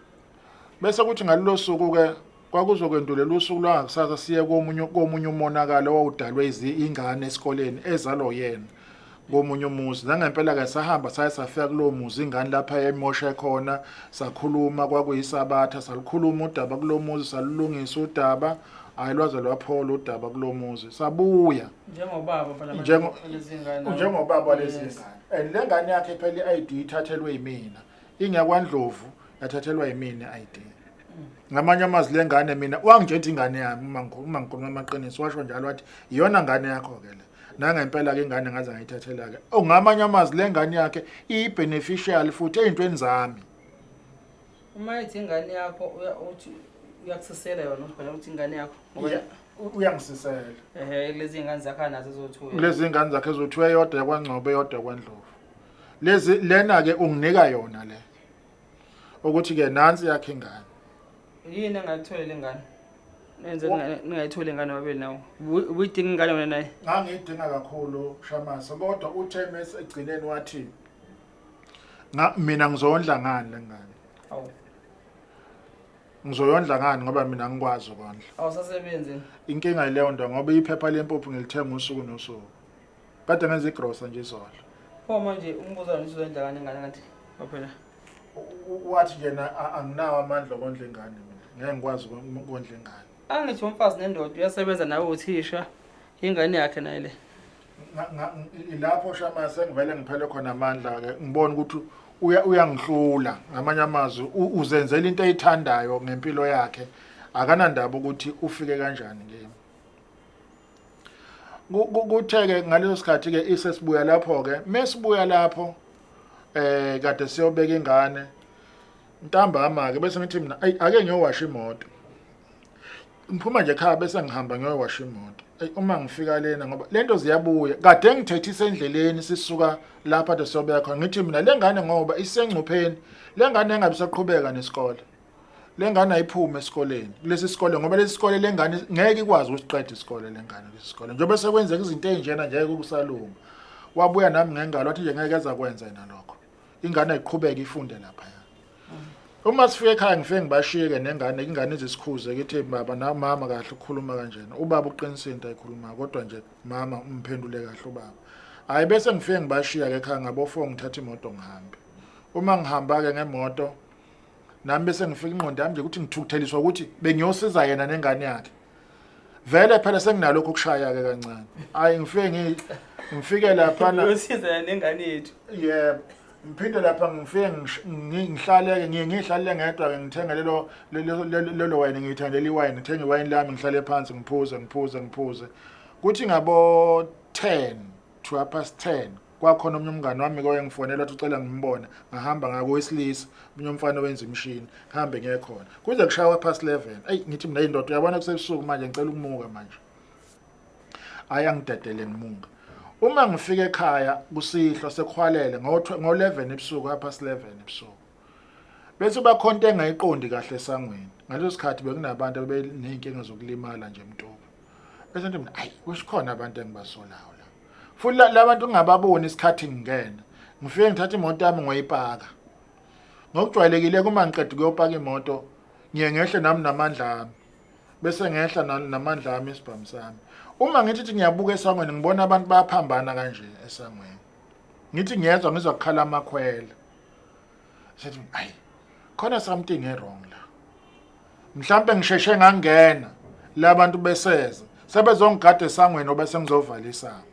Bese kuthi ngalolo suku ke kwakuzokwendulela usuku lwangakusasa siye komunye umonakalo owawudalwe ingane esikoleni ezalwa uyena komunye umuzi. Nangempela-ke sahamba saye safika kulowo muzi ingane lapha yayimoshe khona, sakhuluma kwakuyisabatha, salukhuluma udaba kulo muzi, salulungisa udaba, hhayi lwaze lwaphola udaba kulo muzi. Sabuya. Njengobaba phela walezi ngane. Njengobaba walezi ngane. And le ngane yakhe phela i-ID ithathelwe yimina. IngeyakwaNdlovu yathathelwa yimina i-ID. Ngamanye amazwi le ngane mina wangitshela ingane yami uma ngikhuluma amaqiniso washo njalo wathi iyona ngane yakho ke le. Nangempela ke ingane ngaze ngayithathela ke. Oh ngamanye amazwi le ngane yakhe iyi-beneficial futhi ey'ntweni zami. Uma ethi ingane yakho uthi uyakusisela yona uthi phela uthi ingane yakho ngoba Uyangisisela. Ehhe kulezi ngane zakhe anazo ezothuya. Kulezi ngane zakhe ezothuya eyodwa yakwaNgcobo eyodwa yakwaNdlovu. Lezi lena ke unginika yona le. Ukuthi ke nansi yakhe ingane. Yini engayithola le ngane? Nenze ningayitholi ingane babili nawo. Ubuyidinga ingane wena naye? Ngangiyidinga kakhulu Shamase kodwa uthe mase egcineni wathi mina ngizondla ngani le ngane? Awu. Ngizoyondla ngani ngoba mina angikwazi ukondla. Awusasebenzi. Inkinga yileyo nto ngoba iphepha lempuphu ngilithenga usuku nosuku. Kade ngenza igrosa nje izolo. Pho manje umbuzo wami usuzondla ngani ingane ngathi phela. Wathi nje na anginawo amandla okondla ingane mina. Ngeke ngikwazi ukondla ingane. Angithi umfazi nendoda uyasebenza nawe uthisha ingane yakhe naye le. Ilapho shama sengivele ngiphele khona amandla ke ngibona ukuthi uyangihlula ngamanye amazwi uzenzela into ayithandayo ngempilo yakhe akanandaba ukuthi ufike kanjani kimi. Kuthe-ke ngaleso sikhathi-ke isesibuya lapho-ke mesibuya lapho kade siyobeka ingane ntambama-ke bese ngithi mina ayi ake ngiyowasha imoto. Ngiphuma nje ekhaya bese ngihamba ngiyowasha imoto. Eyi uma ngifika lena ngoba lento ziyabuya kade ngithethisa endleleni sisuka lapha ade siyobeka khona ngithi mina le ngane ngoba isengcupheni le ngane engabe isaqhubeka nesikole. Le ngane ayiphume esikoleni kulesi sikole ngoba lesi sikole le ngane ngeke ikwazi ukusiqeda isikole le ngane kulesi sikole njengoba sekwenzeka izinto ey'njena nje kusalunga. Wabuya nami ngengalo wathi nje ngeke ezakwenza yena lokho. Ingane ayiqhubeke ifunde laphaya. Uma sifika ekhaya ngifike ngibashiyeke nengane ingane izisikhuze ngithi baba namama kahle ukukhuluma kanjena. Ubaba uqinisile into ayikhulumayo kodwa nje mama umphendule kahle ubaba. Hhayi bese ngifike ngibashiya-ke ekhaya ngabo 4 ngithatha imoto ngihambe. Uma ngihamba-ke ngemoto nami bese ngifika ingqondo yami nje ukuthi ngithukutheliswa ukuthi bengiyosiza yena nengane yakhe. Vele phela senginalokho ukushaya-ke kancane. Hhayi ngifike ngifike laphana. Uyosiza yena nengane yethu. Yebo. Ngiphinde lapha ngifike ngihlaleke ngiye ngihlalele ngedwa-ke ngithenge lelo lelo wayini ngiyithandela iwayini ngithenge iwayini lami ngihlale phansi ngiphuze ngiphuze ngiphuze. Kuthi ngabo 10 to half past 10 kwakhona omunye umngane wami ke oyengifonela wathi ucela ngimbone ngahamba ngakowesilisa omunye umfana owenza imishini ngihambe ngiye khona kuze kushawa past 11 eyi ngithi mina indoda uyabona kusebusuku manje ngicela ukumuka manje. Hayi angidedele ngimuka. Uma ngifika ekhaya kusihlwa sekuhwalele ngo-11 ebusuku half past 11 ebusuku. Bese bakhona into engayiqondi kahle esangweni. Ngaleso sikhathi bekunabantu abebeney'nkinga zokulimala nje eMtuba. Bese ngithi mina ayi kusho khona abantu engibasolayo la. Futhi la bantu ngingababoni isikhathi ngingena. Ngifike ngithatha imoto yami ngoyipaka. Ngokujwayelekile uma ngiqeda ukuyopaka imoto ngiye ngehle nami namandla ami. Bese ngehla namandla ami isibhamu sami. Uma ngithi thi ngiyabuka esangweni ngibona abantu bayaphambana kanje esangweni. Ngithi ngiyezwa ngizwa kukhala amakhwela. Sethi ayi Khona something e-wrong la. Mhlambe ngisheshe ngangena labantu beseza sebezongigada esangweni oba sengizovala isango.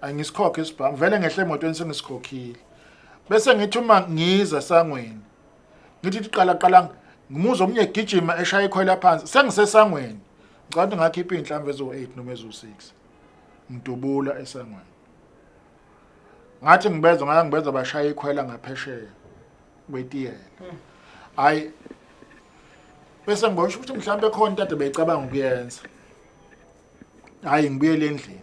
Angisikhokhe isibhamu vele ngehle emotweni sengisikhokhile. Bese ngithi uma ngiza esangweni ngithi qala qala ngimuzwa omunye egijima eshaya ikhwela phansi sengisesangweni. Ngicabanga ngakhipha izinhlamvu eziwu-8 noma eziwu-6 ngidubula esangweni. Ngathi ngibezwa ngake ngibezwa bashaya ikhwela ngaphesheya kwetiyela. Hayi bese ngibona ukuthi mhlawumbe khona into ade beyicabanga ukuyenza. Hayi ngibuyele endlini.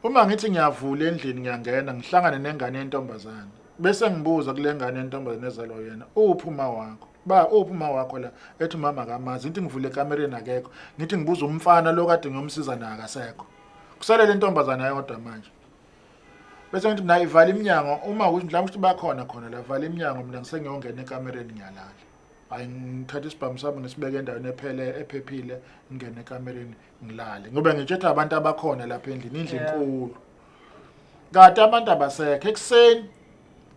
Uma ngithi ngiyavula endlini ngiyangena ngihlangane nengane yentombazane. Bese ngibuza kule ngane yentombazane ezalwa yena, uphi uma wakho? Ba uphi uma wakho la? Ethi umama akamazi. Ngithi ngivule ekamereni akekho. Ngithi ngibuza umfana lo kade ngiyomsiza naye akasekho. Kusele le ntombazane ayodwa manje. Bese ngithi mina ivala iminyango uma ukuthi mhlawumbe ukuthi bakhona khona la vala iminyango mina ngisengiyongena ekamereni ngiyalala. Hayi ngithatha isibhamu sami ngisibeke endaweni ephele ephephile ngingene ekamereni ngilale. Ngoba ngitshetha abantu abakhona lapha endlini indlu enkulu. Kade abantu abasekho ekuseni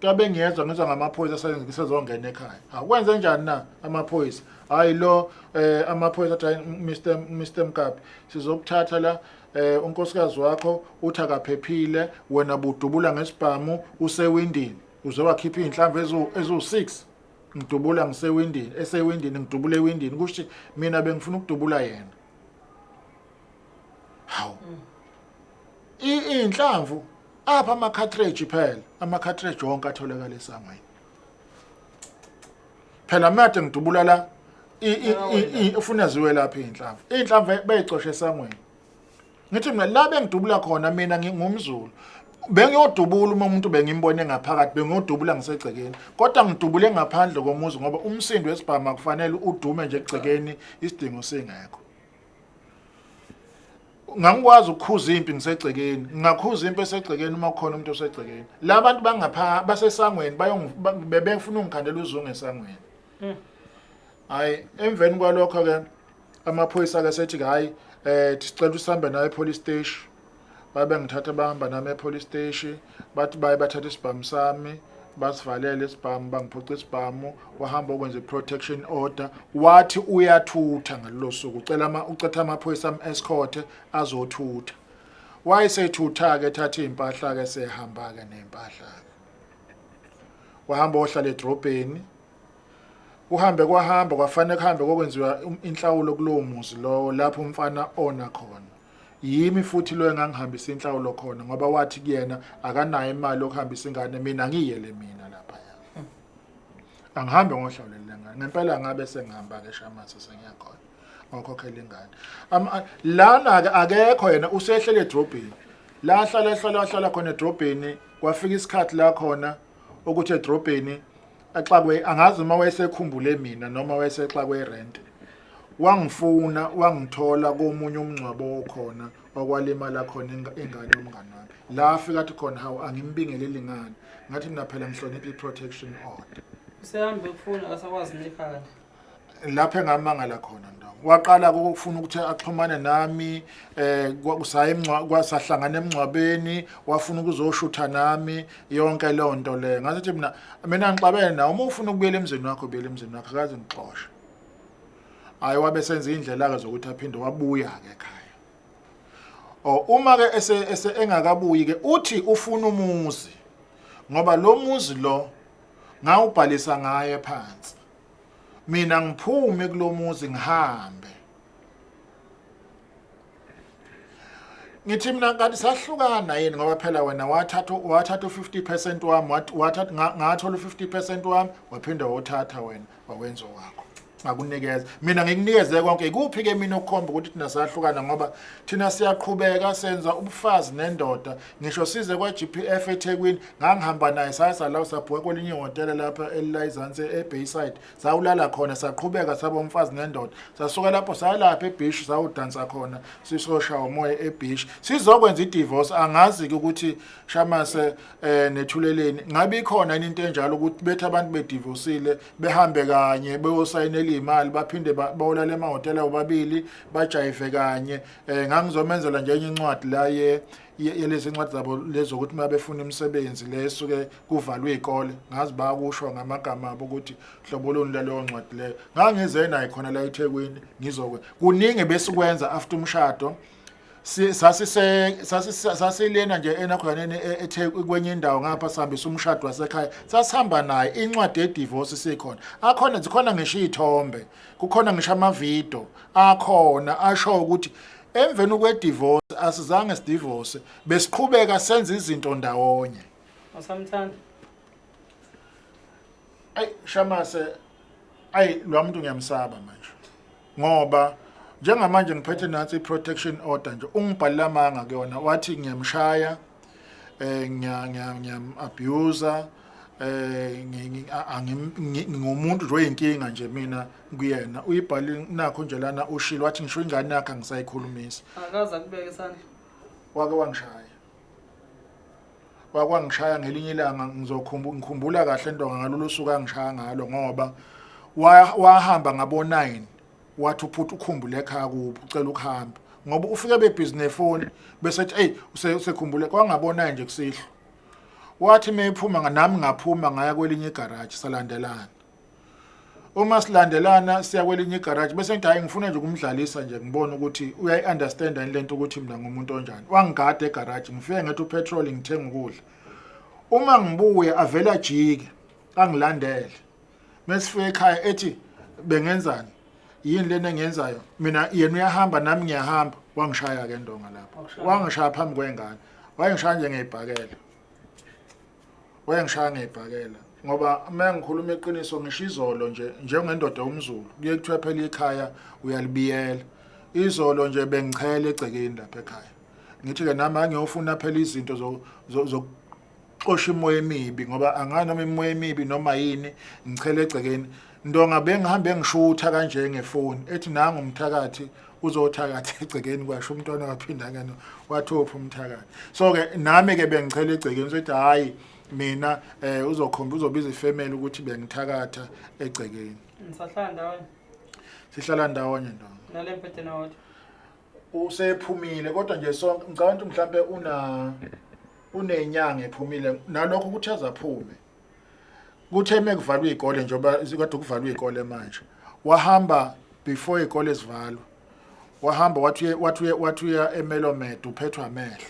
kabe ngiyezwa ngizwa ngamaphoyisa sezongena ekhaya. Akwenze njani na amaphoyisa? Hayi lo amaphoyisa athi Mr Mkabi sizokuthatha la unkosikazi wakho uthi akaphephile wena budubula ngesibhamu usewindini uze wakhipha izinhlamvu ezu-6 ngidubula ngisewindini esewindini ngidubula ewindini kusho mina bengifuna ukudubula yena. Hawu. Inhlamvu apha ama cartridge phela ama cartridge wonke atholakala esangweni. Phela made ngidubula la ufuna ziwe lapha inhlamvu. Inhlamvu beyicoshe esangweni. Ngithi mina la bengidubula khona mina ngingumZulu. Bengiyodubula uma umuntu bengimbone ngaphakathi bengiyodubula ngisegcekeni. Kodwa ngidubule ngaphandle komuzi ngoba umsindo wesibhamu akufanele udume nje egcekeni isidingo singekho. Ngangikwazi ukukhuza impi ngisegcekeni. Ngingakhuza impi esegcekeni uma kukhona umuntu osegcekeni. La bantu bangapha basesangweni bebefuna ungikhandela uzungu esangweni. Hayi emveni kwalokho ke amaphoyisa ke sethi hayi sicela usihambe naye epolice station. Babe ngithatha bahamba nami epolice station bathi baye bathatha isibhamu sami basivalele isibhamu bangiphuca isibhamu wahamba ukwenza i-protection order wathi uyathutha ngalolo suku ucela ucetha amaphoyisa am escort azothutha. Wayesethutha ke ethatha izimpahla ke sehamba ke nezimpahla. Wahamba ohlala edrobheni. Kuhambe kwahamba kwafanele kuhambe kokwenziwa inhlawulo kulowo muzi lowo lapho umfana ona khona. Yimi futhi lo engangihambisa inhlawulo khona ngoba wathi kuyena akanayo imali yokuhambisa ingane mina ngiyele mina lapha. Angihambe ngohlawulela ingane. Ngempela ngabe sengihamba ke Shamase sengiyakhona. Ngokhokhela ingane. Lana ke akekho yena usehlele edrobheni. La hlala hlala hlala khona edrobheni kwafika isikhathi la khona ukuthi edrobheni axakwe angazi uma wayesekhumbule mina noma wayesexakwe irent. Wangifuna wangithola komunye umngcwabo okhona okwalimala khona ingane yomngane wami. La afika athi khona hawu angimbingeleli ngani. Ngathi mina phela ngihlonipha i-protection order. Usehambe kufuna akasakwazi nekhaya. Lapho engamangala khona ndongo. Waqala ukufuna ukuthi axhumane nami kwasahlangana emngcwabeni wafuna ukuzoshutha nami yonke leyo nto leyo. Ngathi mina ngixabene nawe uma ufuna ukubuyela emzini wakho buyela emzini wakho akaze ngixoshe. Hayi wabe senza indlela ke zokuthi aphinde wabuya ke ekhaya. Uma ke ese engakabuyi ke uthi ufuna umuzi ngoba lo muzi lo ngawubhalisa ngaye phansi. Mina ngiphume kulomuzi ngihambe. Ngithi mina kanti sahlukana yini ngoba phela wena wathatha u50% wami wathatha ngathola u50% wami waphinda wothatha wena wawenza wakho. Ngakunikeza. Mina ngikunikeze konke. Ikuphi ke mina okukhomba ukuthi thina sahlukana ngoba thina siyaqhubeka senza ubufazi nendoda ngisho size kwa GPF eThekwini ngangihamba naye saya la sabhuka kwelinye ihhotela lapha elilayizansi eBayside sawulala khona saqhubeka saba umfazi nendoda sasuka lapho sayalapha ebeach sawudansa khona sisoshaya umoya ebeach sizokwenza idivorce. Angazi ke ukuthi Shamase nethuleleni ngabe ikhona yini into enjalo ukuthi bethi abantu bedivorceile behambe kanye beyosayinela iy'mali baphinde bayolala emahhotela bobabili bajayive kanye um ngangizomenzela nje enye incwadi la yelezi ncwadi zabo lezokuthi uma befuna imisebenzi le esuke kuvalwe iy'kole ngazi bakusho ngamagama abo ukuthi hlobo luni laleyo ncwadi leyo ngangize naye khona la eThekwini ngizokwe kuningi besikwenza after umshado sasise sasilena nje enakhoneni e, ethe kwenye indawo ngapha sihambisa umshado wasekhaya sasihamba naye incwadi yedivorce sikhona akhona zikhona ngisho izithombe kukhona ngisho amavidiyo akhona asho ukuthi emveni kwedivorce asizange sidivorce besiqhubeka senza izinto ndawonye Usamthanda? Ayi Shamase ayi lo muntu ngiyamsaba manje ngoba njengamanje ngiphethe nansi i-protection order nje ungibhalile amanga kuyona wathi ngiyamshaya eh ngiya ngiya ngiyam abuser eh ngingumuntu nje oyinkinga nje mina kuyena uyibhalile nakho nje lana ushilo wathi ngisho ingane yakhe angisayikhulumisi Akaze akubeke isandla. Wake wangishaya wakwangishaya ngelinye ilanga ngizokhumbula ngikhumbula kahle ntonga ngalolu suku angishaya ngalo ngoba wahamba ngabo 9 wathi uphutha ukhumbule ekhaya kubo ucela ukuhamba ngoba ufike bebhizi nefoni bese ethi eyi usekhumbule kwangabo 9 nje kusihlwa wathi mephuma nami ngaphuma ngaya kwelinye igaraji salandelana Uma silandelana siya kwelinye igaraji bese ngithi hayi ngifuna nje ukumdlalisa nje ngibone ukuthi uyayi-understanda yini lento ukuthi mina ngumuntu onjani. Wangigada egaraji ngifike ngithi upetrol ngithenga ukudla. Uma ngibuya avele ajike angilandele. Mesifika ekhaya ethi bengenzani? Yini lena engiyenzayo? Mina yena uyahamba nami ngiyahamba. Wangishaya ke ndonga lapho. Wangishaya phambi kwengane. Wayengishaya nje ngeyibhakela. Wayengishaya ngeyibhakela ngoba uma ngikhuluma iqiniso ngisho izolo nje njengendoda yomZulu kuye kuthiwe phela ikhaya uyalibiyela. Izolo nje bengichela egcekeni lapha ekhaya. Ngithi-ke nami angiyofuna phela izinto zokuxosha imoya emibi ngoba angazi noma imoya emibi noma yini ngichele egcekeni. Ndonga bengihambe ngishutha kanje ngefoni ethi nangu umthakathi uzothakatha egcekeni kwasho umntwana waphinda ngeno wathi uphi umthakathi so ke nami ke bengichela egcekeni sothi hayi mina eh uzokhomba uzobiza ifamily ukuthi bengithakatha egcekeni. Nisahlala ndawonye? Sihlala ndawonye ndonga. Nale mbhedeni owodwa? Usephumile kodwa nje sonke ngicabanga ukuthi mhlambe una unenyanga ephumile nalokho ukuthi azaphume Kuthe mekuvalwa izikole njengoba kade kuvalwa izikole manje wahamba before izikole zivalwa wahamba wathi wathi wathi uya eMelomed uphethwe amehlo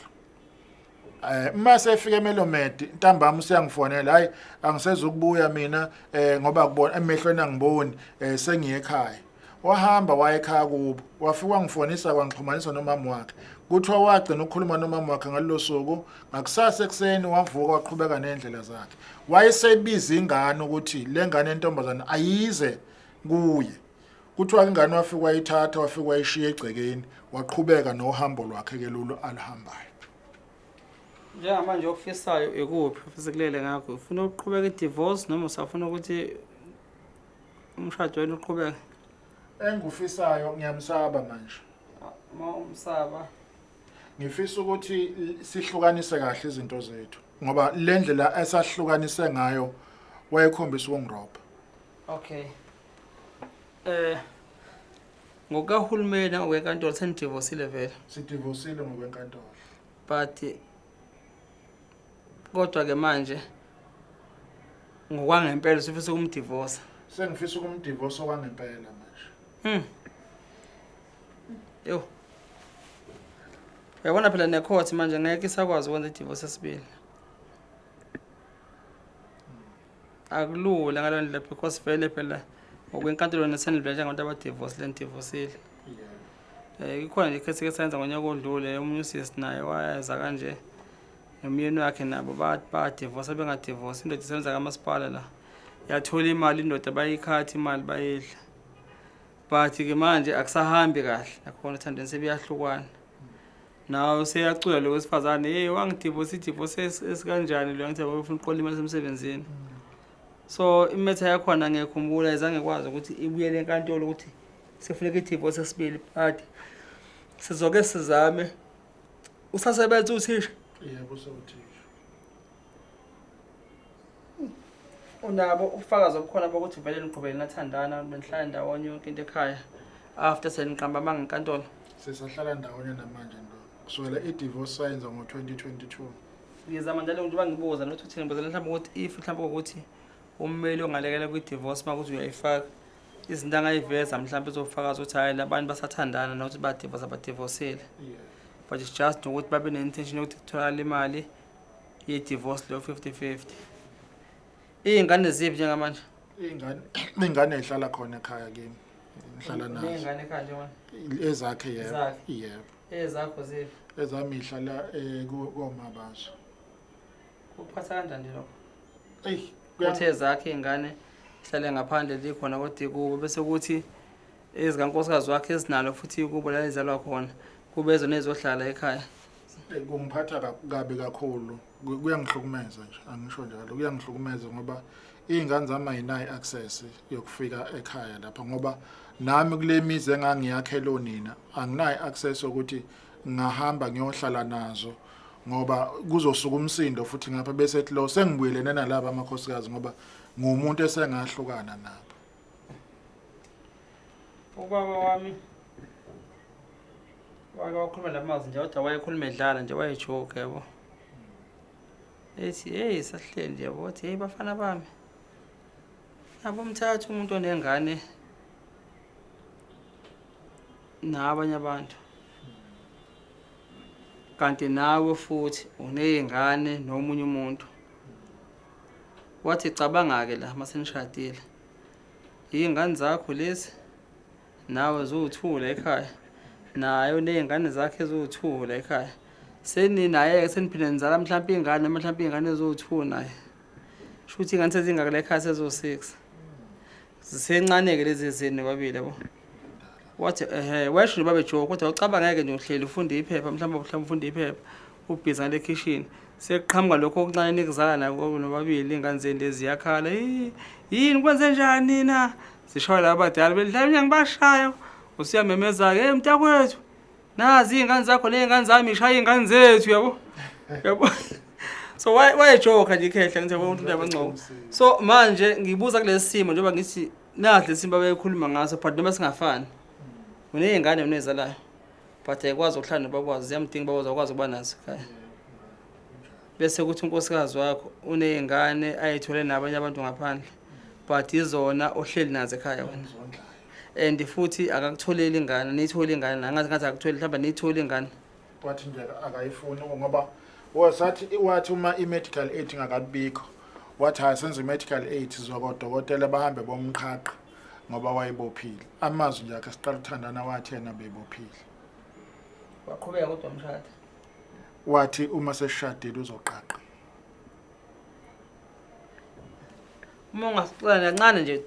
eh uma sefika eMelomed ntambama useyangifonela hayi angisezukubuya mina eh ngoba kubona emehlweni angiboni eh sengiye ekhaya Wahamba waya ekhaya kubo, wafika wangifonisa wangixhumanisa nomama wakhe. Kuthiwa wagcina ukukhuluma nomama wakhe ngalolo suku, ngakusasa ekuseni wavuka waqhubeka nendlela zakhe. Wayesebiza ingane ukuthi le ngane yentombazane ayize kuye. Kuthiwa ingane wafika wayithatha wafika wayishiya egcekeni, waqhubeka nohambo lwakhe ke lolu aluhambayo. Njengamanje okufisayo ikuphi ofisa kulele ngakho? Ufuna ukuqhubeka i-divorce noma usafuna ukuthi umshado wenu uqhubeke? Engikufisayo ngiyamsaba manje. Uma umsaba ngifisa ukuthi sihlukanise kahle izinto zethu ngoba le ndlela esahlukanise ngayo wayekhombisa ukungirobha. Okay. Eh ngokahulumeni ngokwenkantolo senidivosile vele. Sidivosile ngokwenkantolo. But kodwa ke manje ngokwangempela usufisa ukumdivosa. Sengifisa ukumdivosa okwangempela manje. Yo. Uyabona phela necourt manje ngeke isakwazi ukwenza idivorce esibili. Akulula ngalo ndlela because vele phela ngokwenkantolo nesenivele njengabantu abadivorce lenidivosile. Eh ikhona nje ikhethi esenza ngonyaka odlule omunye usisi naye wayeza kanje nomyeni wakhe nabo badivosa bengadivosi indoda isebenza kamasipala la yathola imali indoda bayikhatha imali bayidla but ke manje akusahambi kahle nakhona ethandweni sebeyahlukana nawe useyacula lo wesifazane hey wangidivosa idivosi esikanjani lo ngithi ufuna uqola imali semsebenzini so imetha yakhona ngiyakhumbula izange kwazi ukuthi ibuyele enkantolo ukuthi sekufuneka idivosi esibili but sizoke sizame usasebenza uthisha Yebo sewuthisha. Unabo ubufakazi obukhona bokuthi vele niqhubeke nathandana benihlala ndawonye yonke into ekhaya after seniqamba amanga enkantolo? Sisahlala ndawonye namanje ndo. Kusukela i-divorce sayenza ngo-2022. Ngizama njalo njengoba ngibuza nokuthi uthini ngibuzela mhlawumbe ukuthi if mhlawumbe ukuthi ummeli ongalekela kwi-divorce uma kuthi uyayifaka izinto angayiveza mhlawumbe ezofakaza ukuthi hhayi labantu basathandana nokuthi badivorce abadivosile. But it's just ukuthi babe ne-intention yokuthi kutholakale imali ye-divorce leyo 50-50. Iy'ngane ziphi njengamanje? Iy'ngane iy'ngane ey'hlala khona ekhaya kimi. Ngihlala nazo. Ney'ngane ekhaya njengoba? Ezakhe yebo. Ezakhe. Yebo. Ezakho ziphi? Ezami ihlala komabazo. Kuphatha kanjani nje lokho? Eyi, Kuthi ezakhe iy'ngane ihlale ngaphandle likhona kodwa ikubo bese kuthi ezikankosikazi wakhe ezinalo futhi ikubo la ezalwa khona kube ezona ezohlala ekhaya. Kungiphatha kabi kakhulu. Kuyangihlukumeza nje, angisho njalo. Kuyangihlukumeza ngoba iy'ngane zami ayinayo i-access yokufika ekhaya lapha ngoba nami kule mizi engangiyakhele onina anginayo i-access yokuthi ngingahamba ngiyohlala nazo ngoba kuzosuka umsindo futhi ngapha bese ethi lo sengibuyelene nalaba amakhosikazi ngoba ngumuntu esengahlukana nabo. Ubaba wami wake wakhuluma la mazwi nje kodwa wayekhuluma edlala nje wayejoke yabo. Ethi hey sahleli nje yabo wathi hey bafana bami. Nabo mthatha umuntu onengane nabanye abantu. Kanti nawe futhi uney'ngane nomunye umuntu. Wathi cabanga-ke la masenishadile. Iy'ngane zakho lezi nawe ziwuthula ekhaya. Naye uney'ngane zakhe eziwuthula ekhaya. Seninaye-ke seniphinde nizala mhlampe iy'ngane noma mhlampe iy'ngane eziwu-two naye. Sho ukuthi iy'ngane sezingaka la ekhaya seziwu-six. Zisencane-ke lezi ezenu nobabili yabo. Wathi ehhe wayesho nje babejoke kodwa ucabangeke nje uhleli ufunda iphepha mhlawumbe mhlawumbe ufunda iphepha ubhizi ngale khishini. Sekuqhamuka lokho okuncane nikuzala nako nobabili iy'ngane zenu lezi ziyakhala. Yini kwenze njani na? Zishaywa laba abadala bedlala mina ngibashaya. Usuyamemeza-ke, hey mntakwethu nazi iy'ngane zakho ney'ngane zami ishaya iy'ngane zethu yabo. Yabo. So wayejoka nje ikhehla ngithi yabo umuntu abancoko. So manje ngibuza kulesi simo njengoba ngithi nazi lesi simo abekhuluma ngaso but noma singafani. Uney'ngane unezalayo. But ayikwazi ukuhlala nobaba ziyamdinga ubaba akwazi ukuba nazo ekhaya. Bese kuthi unkosikazi wakho uney'ngane ayithole nabanye abantu ngaphandle. But izona ohleli nazo ekhaya wena. And futhi akakutholeli ingane, niyithole ingane, angathi ngathi akutholi mhlawumbe niyithole ingane. Wathi nje akayifuni ngoba wasathi wathi uma i-medical aid ingakabikho wathi hayi senze i-medical aid sizokodokotela bahambe bomqhaqha ngoba wayebophile. Amazwi nje akhe siqala ukuthandana wathi yena bebophile. Waqhubeka kodwa umshado. Wathi uma seshadile uzoqaqa. Uma ungasixolela kancane nje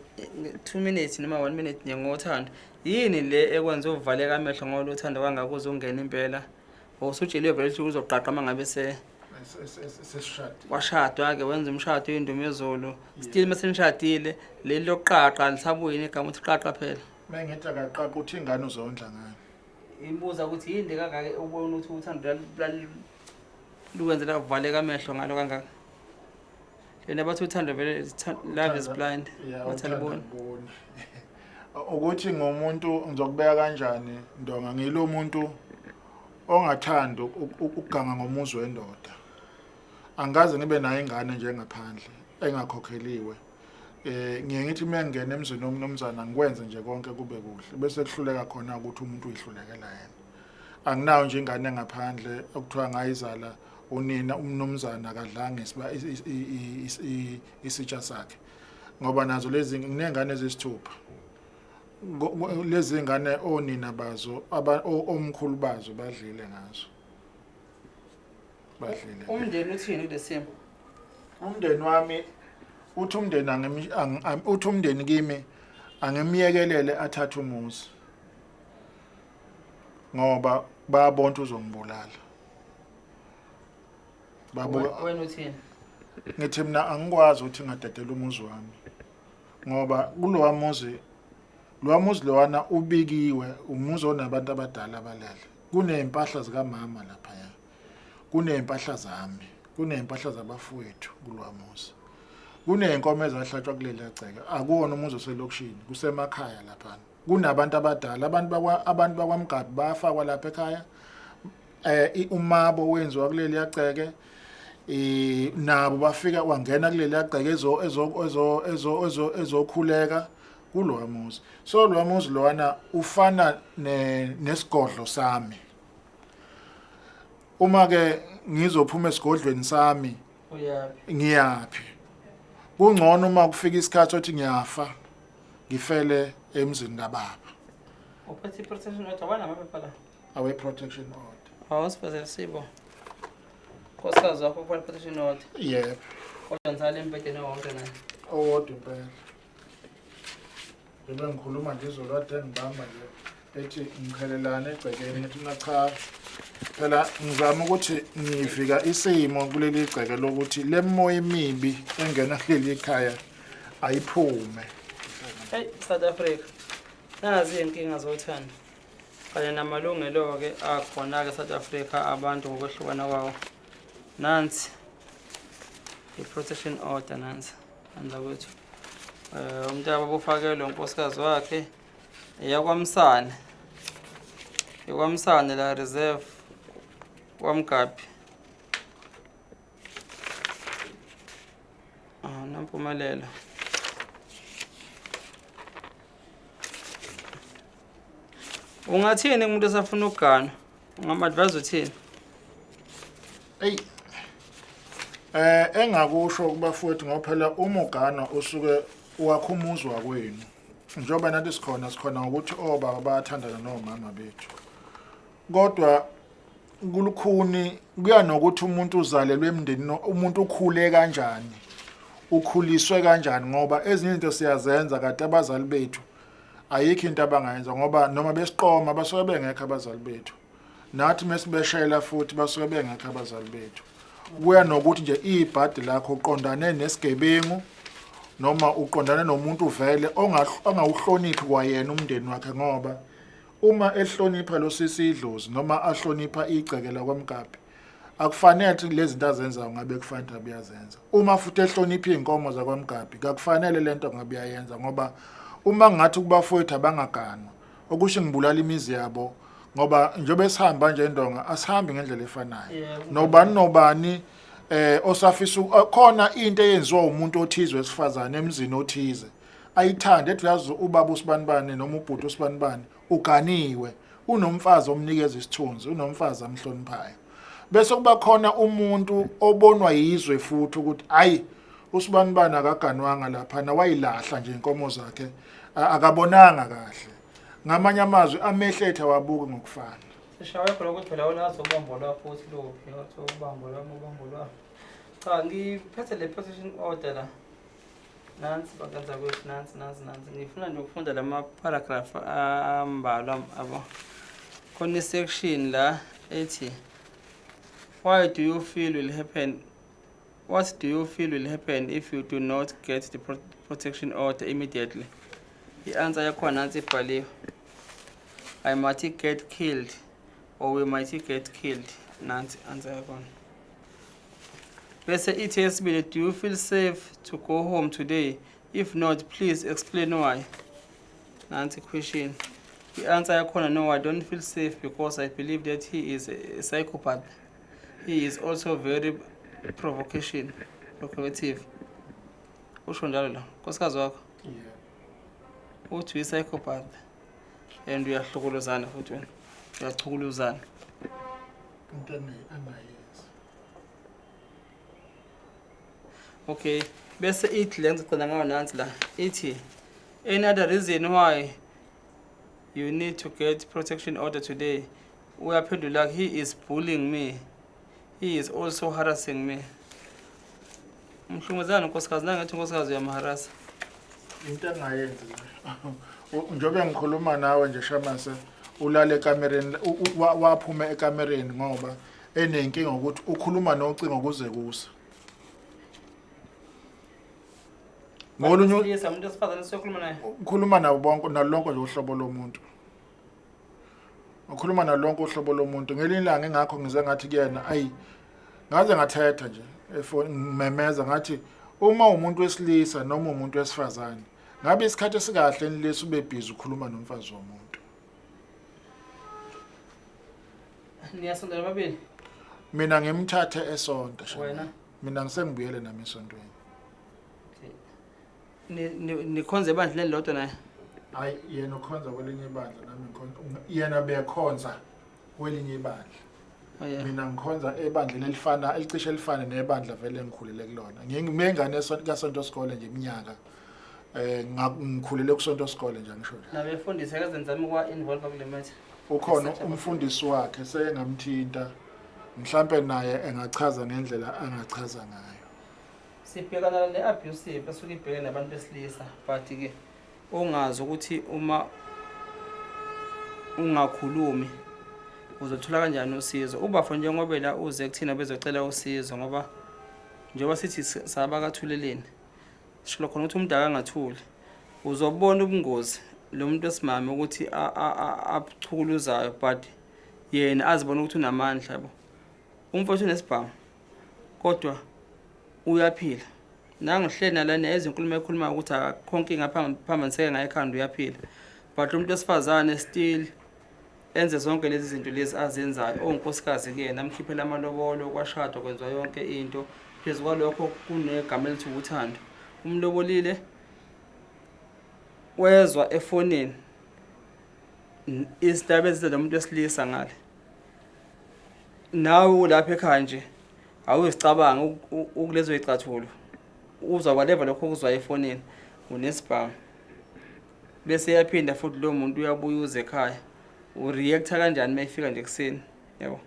2 minutes noma 1 minute nje ngothando. Yini le ekwenza uvaleka amehlo ngolo uthando kangaka uze ungene impela? Usutsheliwe vele ukuthi uzoqaqa uma ngabe se Sesishadile. Washadwa-ke wenza umshado indumezulu. Still uma senishadile leli lokuqaqa lisabuye negama uthi qaqa phela. Mengithi akaqaqa uthi ingane uzondla ngani. Imbuza ukuthi yini le kangaka ubona ukuthi uthando lukwenzela kuvaleka amehlo ngalo kangaka. Lena bathi uthando vele love is blind. Yeah, Bathi aliboni. aliboni. Ukuthi ngumuntu ngizokubeka kanjani Ndonga ngilo muntu ongathandi ukuganga ngomuzi wendoda. Angikaze ngibe nayo ingane nje ngaphandle engakhokheliwe. Ngiye ngithi uma ngingena emzini womnumzana ngikwenze nje konke kube kuhle bese kuhluleka khona ukuthi umuntu uyihlulekela yena. Anginayo nje ingane ngaphandle okuthiwa ngayizala unina umnumzana akadlanga isitsha sakhe. Ngoba nazo lezi nginengane ezisithupha. Lezi ngane onina bazo omkhulu bazo badlile ngazo. Badlile. Umndeni uthini kulesimo? Umndeni wami uthi umndeni uthi umndeni kimi angimyekelele athathe umuzi. Ngoba bayabona ukuthi uzongibulala. Babuka wena uthini? Ngithi mina angikwazi ukuthi ngadedela umuzi wami. Ngoba kulowa muzi, lowa muzi lowana ubikiwe, umuzi onabantu abadala abalele. Kuney'mpahla zikamama laphaya. Kuney'mpahla zami, kuney'mpahla zabafowethu kulowa muzi. Kuney'nkomo ezahlatshwa kuleli gceke, akuwona umuzi oselokishini, kusemakhaya laphana. Kunabantu abadala, abantu bakwaMgabi bayafakwa lapha ekhaya. Umabo wenziwa kuleli yagceke, nabo bafika wangena kuleli yagceke ezo ezo ezo ezo ezo ezokhuleka kulowa muzi. So lowa muzi lowana ufana nesigodlo sami. Uma ke ngizophuma esigodlweni sami, Uyaphi? Ngiyaphi? Kungcono uma kufika isikhathi othi ngiyafa, ngifele emzini kababa. Uphethe i-protection order, wana amaphepha la? Awe protection order. Awusifezele sibo. Nkosikazi wakho kufanele protection order. Yebo. Kodwa nisale embhedeni owodwa naye. Owodwa impela. Njengoba ngikhuluma nje izolo kade ngibamba nje ethi ngikhelelane egcekeni, ngithi mina cha, phela ngizama ukuthi ngivika isimo kuleli gceke lokuthi le moya emibi engena kuleli khaya ayiphume. Hey, South Africa, nazi iy'nkinga zothando kanye namalungelo-ke akhona-ke South Africa abantu ngokwehlukana kwawo. Nansi i-protection order, nansi anzakwethu. Umntaka ufakelwe unkosikazi wakhe eyakwaMsane. EkwaMsane la reserve kwaMgabi. Ah, Nompumelelo. Ungathini kumuntu osafuna ukuganwa? Ungam-advise uthini? Eyi, engakusho kubafowethu, ngoba phela uma uganwa usuke wakha umuzi wakwenu. Njengoba nathi sikhona, sikhona ngokuthi obaba bayathandana nomama bethu. Kodwa kulukhuni, kuya nokuthi umuntu uzalelwe emndenini, umuntu ukhule kanjani, ukhuliswe kanjani, ngoba ezinye izinto siyazenza kade abazali bethu ayikho into abangayenza, ngoba noma besiqoma basuke bengekho abazali bethu, nathi mesibeshela futhi basuke bengekho abazali bethu. Kuya nokuthi nje ibhadi lakho uqondane nesigebengu noma uqondane nomuntu vele ongawuhloniphi kwayena umndeni wakhe, ngoba uma ehlonipha lo sisi idlozi noma ahlonipha igceke lakwaMgabi, akufanele ukuthi lezi zinto azenzayo ngabe kufanele abe uyazenza. Uma futhi ehlonipha iy'nkomo zakwaMgabi, kakufanele lento ngabe uyayenza, ngoba uma ngathi kubafowethu abangaganwa, okusho ngibulala imizi yabo, ngoba njengoba esihamba nje endonga asihambi ngendlela efanayo. Nobani nobani osafisa khona into eyenziwa umuntu othize wesifazane emzini othize ayithande, ethi uyazi ubaba usibanibani noma ubhuti usibanibani uganiwe, unomfazi omnikeza isithunzi, unomfazi amhloniphayo, bese kuba khona umuntu obonwa yizwe futhi ukuthi ayi usibanibani akaganwanga laphana, wayilahla nje inkomo zakhe, akabonanga kahle. Ngamanye amazwi amehlo ethu awabuki ngokufana. Sishawe khona ukuthi phela unazo ubambo lwakho ukuthi luphi, wathi ubambo lwami, ubambo lwami. Cha, ngiphethe le protection order la. Nansi bakanza kwethu, nansi, nansi, nansi. Ngifuna nje ukufunda lama paragraph ambalwa abo. Khona i-section la ethi why do you feel will happen? What do you feel will happen if you do not get the protection order immediately? I-answer yakhona nansi ibhaliwe. I might get killed or we might get killed. Nansi answer yakhona. Bese ithi yesibili, do you feel safe to go home today? If not, please explain why. Nansi question. I-answer yakhona, no, I don't feel safe because I believe that he is a psychopath. He is also very provocative. Usho njalo la, nkosikazi wakho? Yeah. Uthi uyi-psychopath and uyahlukuluzana futhi wena. Uyachukuluzana. Into angayenzi. Okay, bese ithi le ngizogcina ngayo nansi la. Ithi any other reason why you need to get protection order today? Uyaphendula, he is bullying me. He is also harassing me. Umhlunguzana unkosikazi, nangathi unkosikazi uyamharasa. Into engayenzi le. Njengoba ngikhuluma nawe nje Shamase, ulale ekamereni, waphuma ekamereni ngoba enenkinga ukuthi ukhuluma nocingo kuze kusa. Ngolunye Wesilisa, umuntu wesifazane siyokhuluma naye. Ukhuluma nabo bonke, nalo lonke nje uhlobo lomuntu. Ukhuluma nalo lonke uhlobo lomuntu. Ngelinye ilanga engakho ngize ngathi kuyena, ayi ngaze ngathetha nje efoni ngimemeza ngathi Uma umuntu wesilisa noma umuntu wesifazane, ngabe isikhathi esikahle lesi ube busy ukhuluma nomfazi womuntu? Niyasondela babili? Mina ngimthathe esonto. Wena? Mina ngisengibuyele nami esontweni. Nikhonza ebandleni elilodwa naye? Hayi, yena ukhonza kwelinye ibandla, nami ngikhonza. Yena bekhonza kwelinye ibandla. Oh, yeah. Mina ngikhonza ebandleni elifana elicishe elifane nebandla vele engikhulele kulona. Ngingimengane kasonto sikole nje iminyaka. Ngikhulele kusonto sikole nje ngisho nje. Nabefundisi akazenzami kwa involve kule matter. Ukhona umfundisi wakhe seyengamthinta, mhlambe naye engachaza ngendlela angachaza ngayo. Sibhekana le abusive esuke ibhekene nabantu besilisa, but ke ungazi ukuthi uma ungakhulumi uzothola kanjani usizo. Ubafo njengoba la uze kuthina bezocela usizo, ngoba njengoba sithi saba kathuleleni, sisho khona ukuthi umuntu akangathuli. Uzobona ubungozi lo muntu wesimame ukuthi abuchukuluzayo, but yena azibona ukuthi unamandla yabo. Umfowethu unesibhamu kodwa uyaphila. Nangihleli nalana ezinkulumo ekhuluma ukuthi akukho nkinga phambaniseke ngayo ekhanda, uyaphila. But umuntu wesifazane still enze zonke lezi zinto lezi azenzayo, owunkosikazi kuyena, amkhiphela amalobolo, kwashadwa, kwenziwa yonke into. Phezu kwalokho kunegama elithi uthando. Umlobolile wezwa efonini izindaba eziza nomuntu wesilisa ngale. Nawe ulapha ekhaya nje awuzicabanga ukulezo zicathulo, uzwa whatever lokho okuzwayo efonini, unesibhamu. Bese yaphinda futhi lo muntu uyabuya uze ekhaya, ureacta kanjani uma efika nje ekuseni, yabo?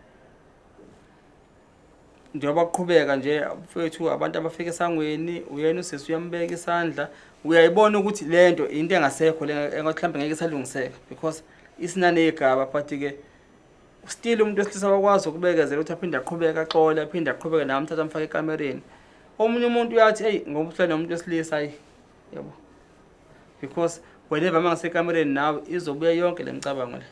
Njengoba kuqhubeka nje mfethu, abantu abafika esangweni, uyena usisi uyambeka isandla, uyayibona ukuthi lento into engasekho le engathi mhlawumbe ngeke isalungiseka because isinaney'gaba, but ke still umuntu wesilisa wakwazi ukubekezela ukuthi aphinde aqhubeke axole, aphinde aqhubeke naye, amthathe amfake ekamereni. Omunye umuntu uyathi eyi ngoba uhlala nomuntu wesilisa, ayi yabo, because whenever uma ngisekamereni nawe izobuya yonke le micabango le.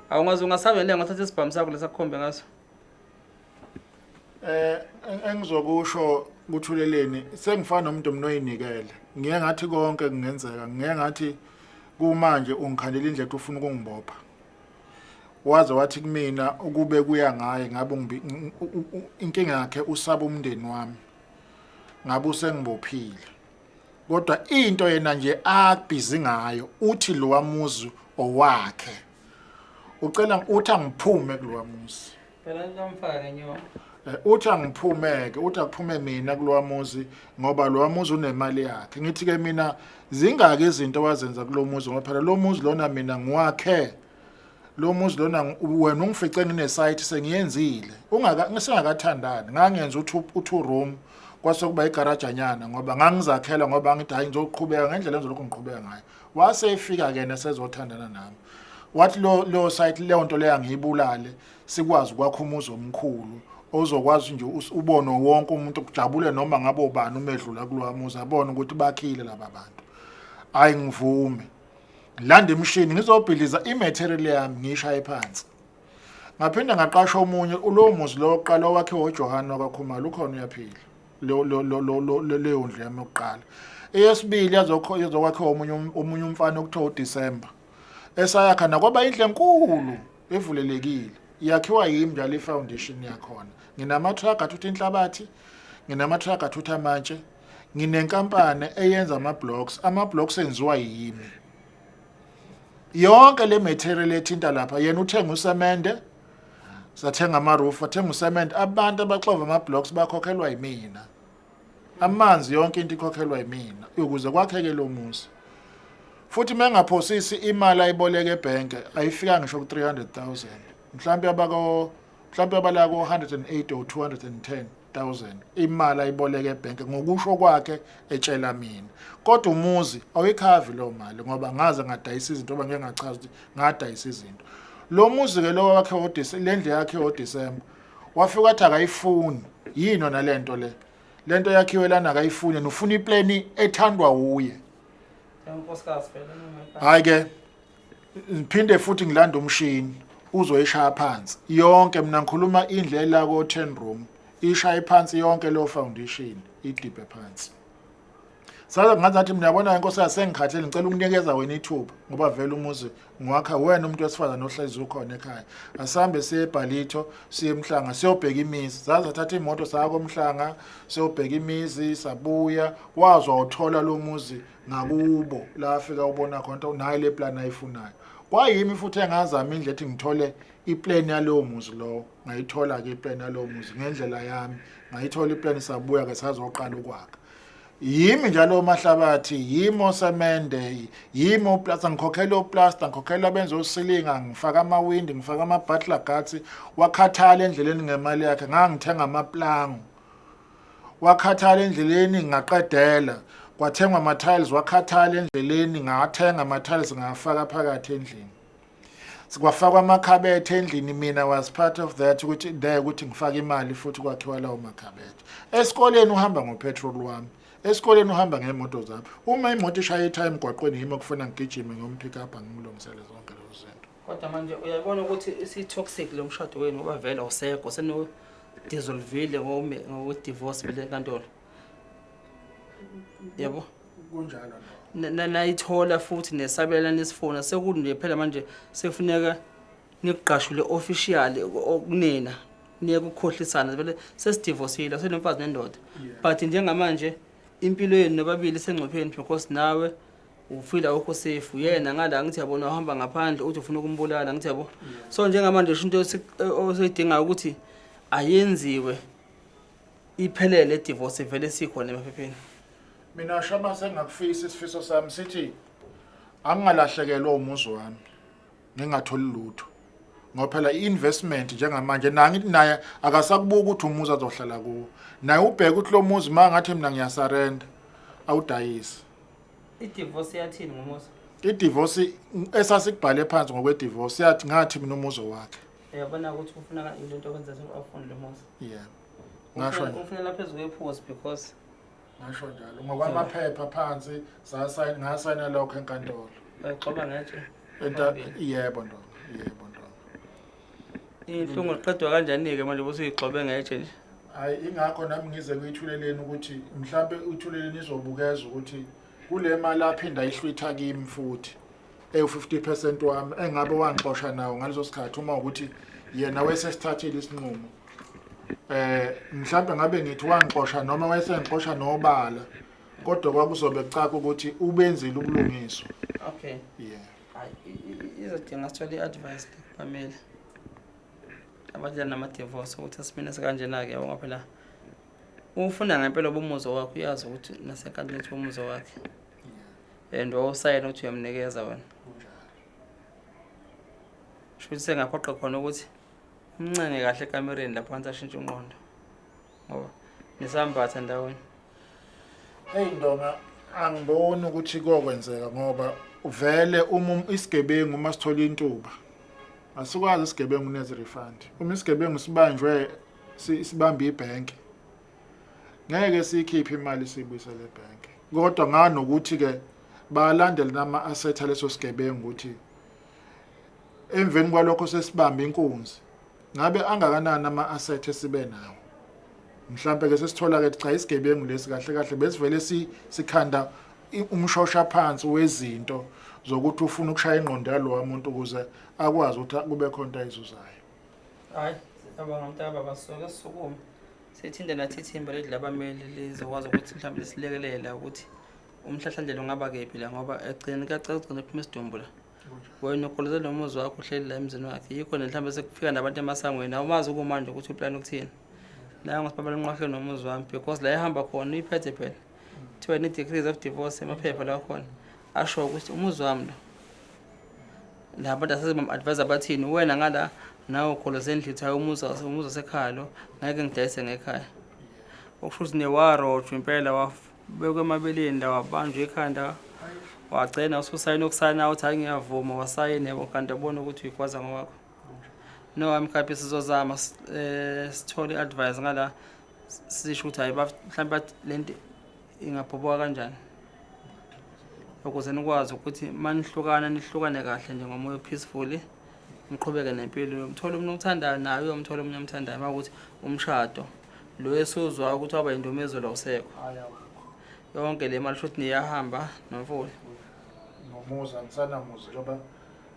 Awungaze ungasabe le ngathatha isibhamu sakho lesakukhombe ngaso. Engizokusho kuthuleleni, sengifana nomuntu mina oyinikele. Ngiye ngathi konke kungenzeka, ngiye ngathi kumanje ungikhandela indlela ufuna ukungibopha. Waze wathi kumina ukube kuya ngaye ngabe inkinga yakhe usaba umndeni wami. Ngabe usengibophile. Kodwa into yena nje abhizi ngayo uthi lo wamuzi owakhe. Ucela uthi angiphume kulo wamuzi. Phela ngamfaka ngenyoka. Uthi angiphumeke, uthi akuphume mina kulo wamuzi ngoba lo wamuzi unemali yakhe. Ngithi ke mina zingaki izinto wazenza kulo muzi, ngoba phela lo muzi lona mina ngiwakhe. Lo muzi lona wena ungifice ngine site sengiyenzile. Ungaka ngisengakathandani, ngangenza u2 room kwase kuba igarajanyana ngoba ngangizakhela, ngoba ngithi hayi ngizoqhubeka ngendlela engizolokhu ngiqhubeka ngayo. Wase efika ke nesezothandana nami. Wathi lo site leyo nto leyo angiyibulale, sikwazi ukwakha umuzi omkhulu ozokwazi nje ubone wonke umuntu kujabule noma ngabe ubani umedlula kulowa muzi abone ukuthi bakhile laba bantu. Hayi ngivume. Ngilanda imishini ngizobhiliza imaterial yami ngiyishaye phansi. Ngaphinda ngaqasha omunye ulowo muzi lo oqala owakhiwa uJohane wakwaKhumalo, ukhona uyaphila. Lo lo lo lo lo leyo ndlu yami yokuqala. Eyesibili yazokwakhiwa omunye umfana okuthiwa uDecember. Esayakha nakwaba indlu enkulu evulelekile. Yakhiwa yimi njalo ifoundation yakhona. Nginama-truck athutha inhlabathi, nginama-truck athutha amatshe, nginenkampani eyenza ama-blocks, ama-blocks enziwa yimi. Yonke le material ethinta lapha, yena uthenga usemende, sathenga ama-roof, wathenga usemende, abantu abaxova ama-blocks bakhokhelwa yimina. Amanzi yonke into ikhokhelwa yimina ukuze kwakheke lo muzi. Futhi mengaphosisi imali ayiboleka ebhenke ayifika ngisho ku 300,000. Mhlambe abako mhlambe abala ko 180 or 210,000 imali ayiboleka ebhenke ngokusho kwakhe etshela mina. Kodwa umuzi awuyikhavi lo mali ngoba ngaze ngadayisa izinto, ngoba ngeke ngachaza ukuthi ngadayisa izinto. Lo muzi ke lo wakhe ngoDisemba, le ndlu yakhe ngoDisemba wafika wathi akayifuni. Yini yona lento le? Lento yakhiwe lana akayifuni, ufuna ipleni ethandwa uye. Unkosikazi phela noma Hayi ke ngiphinde futhi ngilanda umshini uzoyishaya phansi yonke. Mina ngikhuluma indlela ko 10 room. Ishaye phansi yonke leyo foundation, idibhe phansi. Saze ngathi mina yabona inkosi yasengikhathele, ngicela ukunikeza wena ithuba ngoba vele umuzi ngiwakha wena umuntu wesifazane ohlezi ukhona ekhaya. Asambe siye eBhalito, siye eMhlanga siyobheka imizi. Saze sathatha imoto saya koMhlanga siyobheka imizi, sabuya wazwa uthola lo muzi ngakubo la afika ubona khona naye le plan ayifunayo. Kwayimi futhi engazama indlela ethi ngithole iplan yalowo muzi lowo. Ngayithola ke iplan yalowo muzi ngendlela yami. Ngayithola iplan, sabuya ke sazoqala ukwakha. Yimi njalo omahlabathi, yimi osemende, yimi oplasta, ngikhokhela oplasta, ngikhokhela abenza osilinga, ngifaka amawindi, ngifaka ama-butler guards. Wakhathala endleleni ngemali yakhe, ngangithenga amaplango. Wakhathala endleleni, ngaqedela kwathengwa ama-tiles. Wakhathala endleleni, ngathenga ama-tiles, ngafaka phakathi endlini, kwafakwa amakhabethe endlini. Mina was part of that ukuthi there ukuthi ngifake imali futhi kwakhiwa lawo makhabethe. Esikoleni uhamba ngopetrol wami, esikoleni uhamba ngemoto zami. Uma imoto ishaya ithaya emgwaqweni, yimi okufuna ngigijime ngiyompick up, ngimlungisele zonke lezo zinto. Kodwa manje uyabona ukuthi isi-toxic lo mshado wenu, ngoba vele awusekho, seno-dissolvile ngoku-divorce vele enkantolo, yabo. Kunjalo. Nayithola futhi nesabelana nisifuna sekunje phela manje, sekufuneka nikugqashule officially okunina, niye kukhohlisana vele sesidivosile, senomfazi nendoda. But njengamanje impilo yenu nobabili isengcupheni because nawe ufila awukho safe, uyena ngala ngithi yabona uhamba ngaphandle uthi ufuna ukumbulala, ngithi yabo. So njengamanje sho into oseyidingayo ukuthi ayenziwe iphelele divorce vele sikhona emaphepheni. Mina shama sengakufisa, isifiso sami sithi angingalahlekelwa umuzi wami ngingatholi lutho, ngoba phela i-investment njengamanje nangithi naye akasakubuka ukuthi umuzi azohlala kuwo, naye ubheke ukuthi lo muzi uma ngathi mina ngiyasarenda awudayisi. I-divorce yathini ngomuzi? I-divorce esasikubhale phansi ngokwe-divorce yathi ngathi mina umuzi wakhe. Uyabona ukuthi ufuna into okwenza awufuni lo muzi. Yeah, ngasho. Ufunela phezu kwephuzi because Ngasho njalo ngokwamaphepha phansi, sasayina, ngasayina lokho enkantolo. Uyagxoba ngetshe. Yebo ntombi, yebo ntombi. Inhlungu liqedwa kanjani-ke manje ubusuyigxobe ngetshe nje? Hayi, ingakho nami ngize kuyithuleleni ukuthi mhlampe uthuleleni izobukeza ukuthi kule mali aphinda ayihlwitha kimi futhi ewu-50% wami engabe wangixosha nawo ngaleso sikhathi, uma ukuthi yena wesesithathile isinqumo, mhlampe ngabe ngithi wangixosha noma wayesengixosha nobala, kodwa kwakuzobe kucaca ukuthi ubenzile ubulungiswa. Okay. Yeah. Hayi, izodinga sithole i-advice kubameli abadlela nama-divorce ukuthi esimeni esikanjena-ke, yabo, ngoba phela ufuna ngempela ubumuzi wakho, uyazi ukuthi nasenkantolo ukuthi umuzi wakhe and wawusayina ukuthi uyamnikeza wena. Sho ukuthi sengaphoqa khona ukuthi umncenge kahle ekamereni lapho phansi ashintshe umqondo ngoba nisambatha ndawonye. Hey Ndonga, angiboni ukuthi kokwenzeka ngoba vele uma isigebengu uma sithola intuba asikwazi isigebengu nezi refund. Uma isigebengu sibanjwe sibambe ibhenki, ngeke siyikhiphe imali siyibuyisele ebhenki, kodwa nganokuthi ke balandele nama asset aleso sigebengu ukuthi emveni kwalokho sesibambe inkunzi ngabe angakanani ama asset esibe nawo. Mhlambe ke sesithola ke cha, isigebengu lesi kahle kahle besivele sikhanda umshosha phansi wezinto zokuthi ufuna ukushaya ingqondo yalowa muntu ukuze akwazi ukuthi kube khona into ayizuzayo. Hayi, siyabonga mntaka, soke sisukume sithinte nathi ithimba lethu labameli lizokwazi ukuthi mhlawumbe lisilekelela ukuthi umhlahlandlela ungaba kephi la, ngoba ekugcineni kuyacaca ugcine kuphuma isidumbu la. Wena ugolozele nomuzi wakho, uhleli la emzini wakhe, yikho nje mhlawumbe sekufika nabantu emasangweni, awumazi ukumanje ukuthi uplani ukuthini la ngosibabela unqwahle nomuzi wami because la ehamba khona uyiphethe phela, kuthiwa ne-decrees of divorce, amaphepha la khona asho ukuthi umuzi wami lo. La bantu asebam-advise bathini wena ngala nawe ugoloze endlini, uthi hayi, umuzi wasekhaya lo, ngeke ngidayise ngekhaya. Okusho ukuthi newarojwa impela, wabekwa emabeleni la, wabanjwa ikhanda, wagcina ususayina ukusayina uthi hayi ngiyavuma, wasayina, yabo, kanti wabona ukuthi uyigwaza ngowakho. No, amkhaphi sizozama sithole i-advice ngala, sisho ukuthi hayi mhlawumbe bathi lento ingabhoboka kanjani ukuze nikwazi ukuthi uma nihlukana nihlukane kahle nje ngomoya peacefully, niqhubeke nempilo, uyomthola umuntu omthandayo, naye uyomthola omunye omthandayo uma ukuthi umshado Lo esuzwa ukuthi waba indumezulu awusekho. Hayi, awukho. Yonke le mali shuthi niyahamba nomfula. Nomuzi angisanamuzi njengoba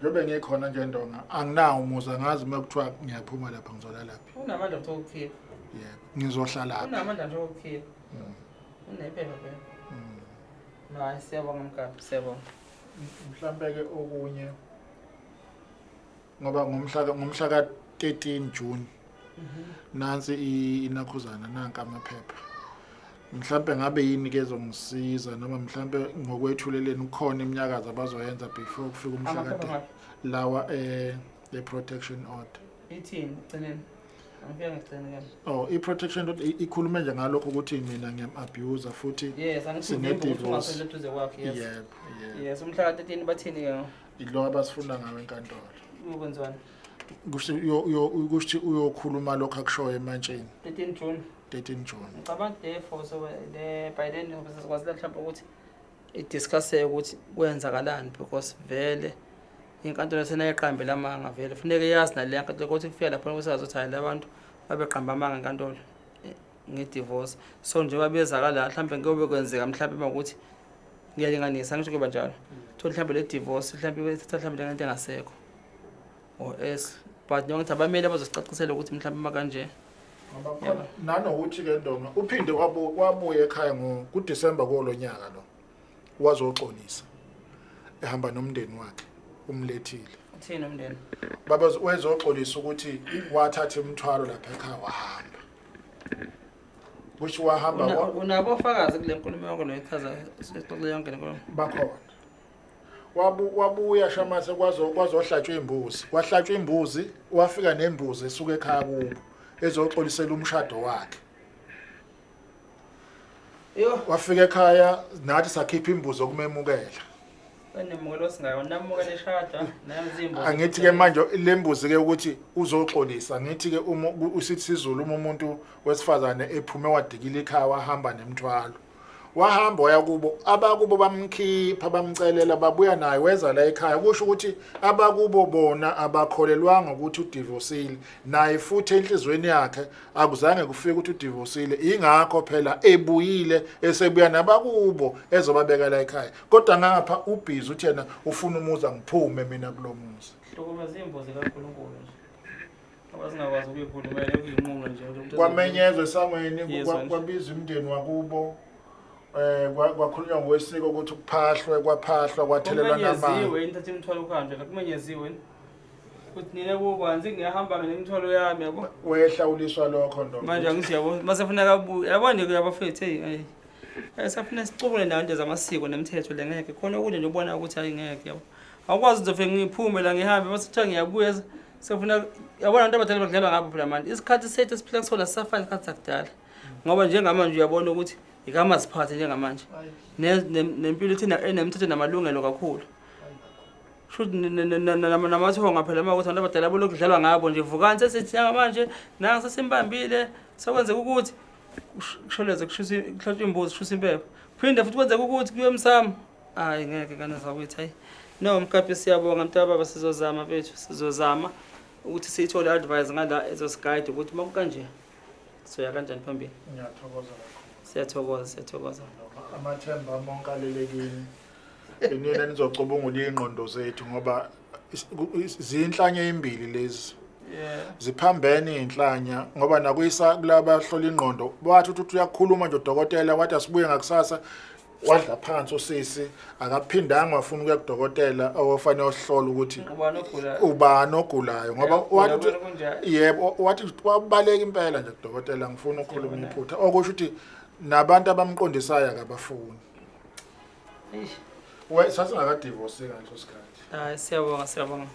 njengoba ngikhona nje ndonga anginawo umuzi angazi uma kuthiwa ngiyaphuma lapha ngizolalaphi. Unamandla futhi okukhipha. Yebo, ngizohlalaphi. Unamandla nje okukhipha. Unephepha phela. Hayi siyabonga Mgabhi, siyabonga. Mhlambe ke okunye ngoba ngomhla ka 13 June nansi inakhuzana nanka amaphepha. Mhlambe ngabe yini ke ezongisiza noma mhlambe ngokwethuleleni kukhona iminyakazo abazoyenza before kufika umhla ka Amaphepha ngaphi? lawa e protection order. Ithini egcineni? Angifike ngigcine ke. Oh, i-protection order ikhulume nje ngalokho ukuthi mina ngiyam-abuse futhi. Yes, angithi Sine uvimba ukuthi divorce. ungasondeli eduze kwakhe, yes. Yebo, yebo. Yes, umhla ka-13 bathini ke? Ilo abasifunda ngayo enkantolo. Kuyokwenziwani? Kusho kusho uyokhuluma lokho akushoyo emantsheni. 13 June. 13 June. Ngicabanga therefore so the by then sizokwazile mhlawumbe ukuthi idiscusse ukuthi kwenzakalani because vele inkantolo senayiqambe lamanga vele funeke yazi nale nkantolo ukuthi kufika lapho kusazi ukuthi hayi labantu babeqamba amanga enkantolo nge-divorce. So njengoba bezakala mhlawumbe kuyobe kwenzeka mhlawumbe uma ukuthi ngiyalinganisa ngisho kuyoba njalo. Thola mhlawumbe le divorce mhlawumbe bethatha mhlawumbe lento engasekho or else but njengoba ngithi abameli abazosicacisela ukuthi mhlawumbe uma kanje. Ngoba khona nanokuthi ke ndonga uphinde wabuya ekhaya ngo kuDecember kolonyaka lo wazoxolisa ehamba nomndeni wakhe umlethile. Uthini umndeni? Baba wezoxolisa ukuthi wathatha imithwalo lapha ekhaya wahamba. Kusho wahamba Unabo ofakazi kule nkulumo yonke lo echaza sixoxe yonke le nkulumo? Bakhona. Wabuya shamase kwazohlatshwa imbuzi. Kwahlatshwa imbuzi, wafika nembuzi esuka ekhaya kubo ezoxolisela umshado wakhe. Yo. Wafika ekhaya nathi sakhipha imbuzi okumemukela. Enemukelo singayo namukela eshada namzimbo. Angithi ke manje lembuzi ke ukuthi uzoxolisa, ngithi ke uma usithi siZulu uma umuntu wesifazane ephume wadikila ekhaya wahamba nemthwalo. Wahamba waya kubo, abakubo bamkhipha bamcelela babuya naye weza la ekhaya. Kusho ukuthi abakubo bona abakholelwanga ukuthi udivosile, naye futhi enhlizweni yakhe akuzange kufike ukuthi udivosile. Ingakho phela ebuyile esebuya nabakubo ezobabeka la ekhaya, kodwa ngapha ubhizi uthi yena ufuna umuzi, angiphume mina kulo muzi. Hlukumeza imbuzi kaNkulunkulu nje. Abasingakwazi ukuyikhulumela ukuyinquma nje ukuthi umuntu Kwamenyezwa esangweni Yezwa nje. Kwabizwa umndeni wakubo, kwakhulunywa ngokwesiko ukuthi kuphahlwe, kwaphahlwa kwathelelwa namanzi. Kumenyeziwe yini thatha imithwalo kuhanjwe la kumenyeziwe yini? Ukuthi nina kubanzi ngiyahamba ngemithwalo yami yabo. Wehlawuliswa lokho ndoda. Manje angithi yabo mase funeka abuye. Yabo nje kuyabafethu hey hey. Safuna sicubule nayo into zamasiko nemithetho le ngeke. Khona okunye nje ubona ukuthi hayi ngeke yabo. Awukwazi uzofika ngiphume la ngihambe mase kuthiwa ngiyabuya sefuna yabona abantu abadala badlalwa ngabo phela manje. Isikhathi sethu esiphila kusona sisafana isikhathi sakudala. Ngoba njengamanje uyabona ukuthi ikamaziphathe njengamanje. Nempilo ithina enemithetho namalungelo kakhulu. Shuthi namathonga phela uma ukuthi abantu abadala bolokhu kudlalwa ngabo nje vukani sesithi njengamanje nanga sesimbambile sekwenzeka ukuthi kusholeze kushisa kuhlatshwa imbuzi kushisa impepho phinde futhi kwenzeka ukuthi kuye emsamo. Hayi ngeke ngane zakwethu hayi. No Mgabhi siyabonga mntakababa, sizozama mfethu, sizozama ukuthi siyithole advice ngala ezosiguide ukuthi uma kukanje soya kanjani phambili. Ngiyathokoza kakhulu. Siyathokoza, siyathokoza. Amathemba ami onke alelekini. Inina nizocubungula iy'ngqondo zethu ngoba zinhlanya ezimbili lezi. Ziphambene iy'nhlanya ngoba nakuyisa kulaba abahlola ingqondo bathi uthi uyakhuluma nje udokotela wathi asibuye ngakusasa, wadla phansi usisi akaphindanga wafuna ukuya kudokotela ofanele ohlola ukuthi ubani ogulayo, ubani ogulayo ngoba Uyagula wathi ubona kunjani? Yebo, wathi wabaleka impela nje kudokotela ngifuna ukukhuluma iphutha, okusho ukuthi nabantu abamqondisayo akabafuni. Eish. We sasingakadivorce ngaleso sikhathi. Hayi siyabonga, siyabonga.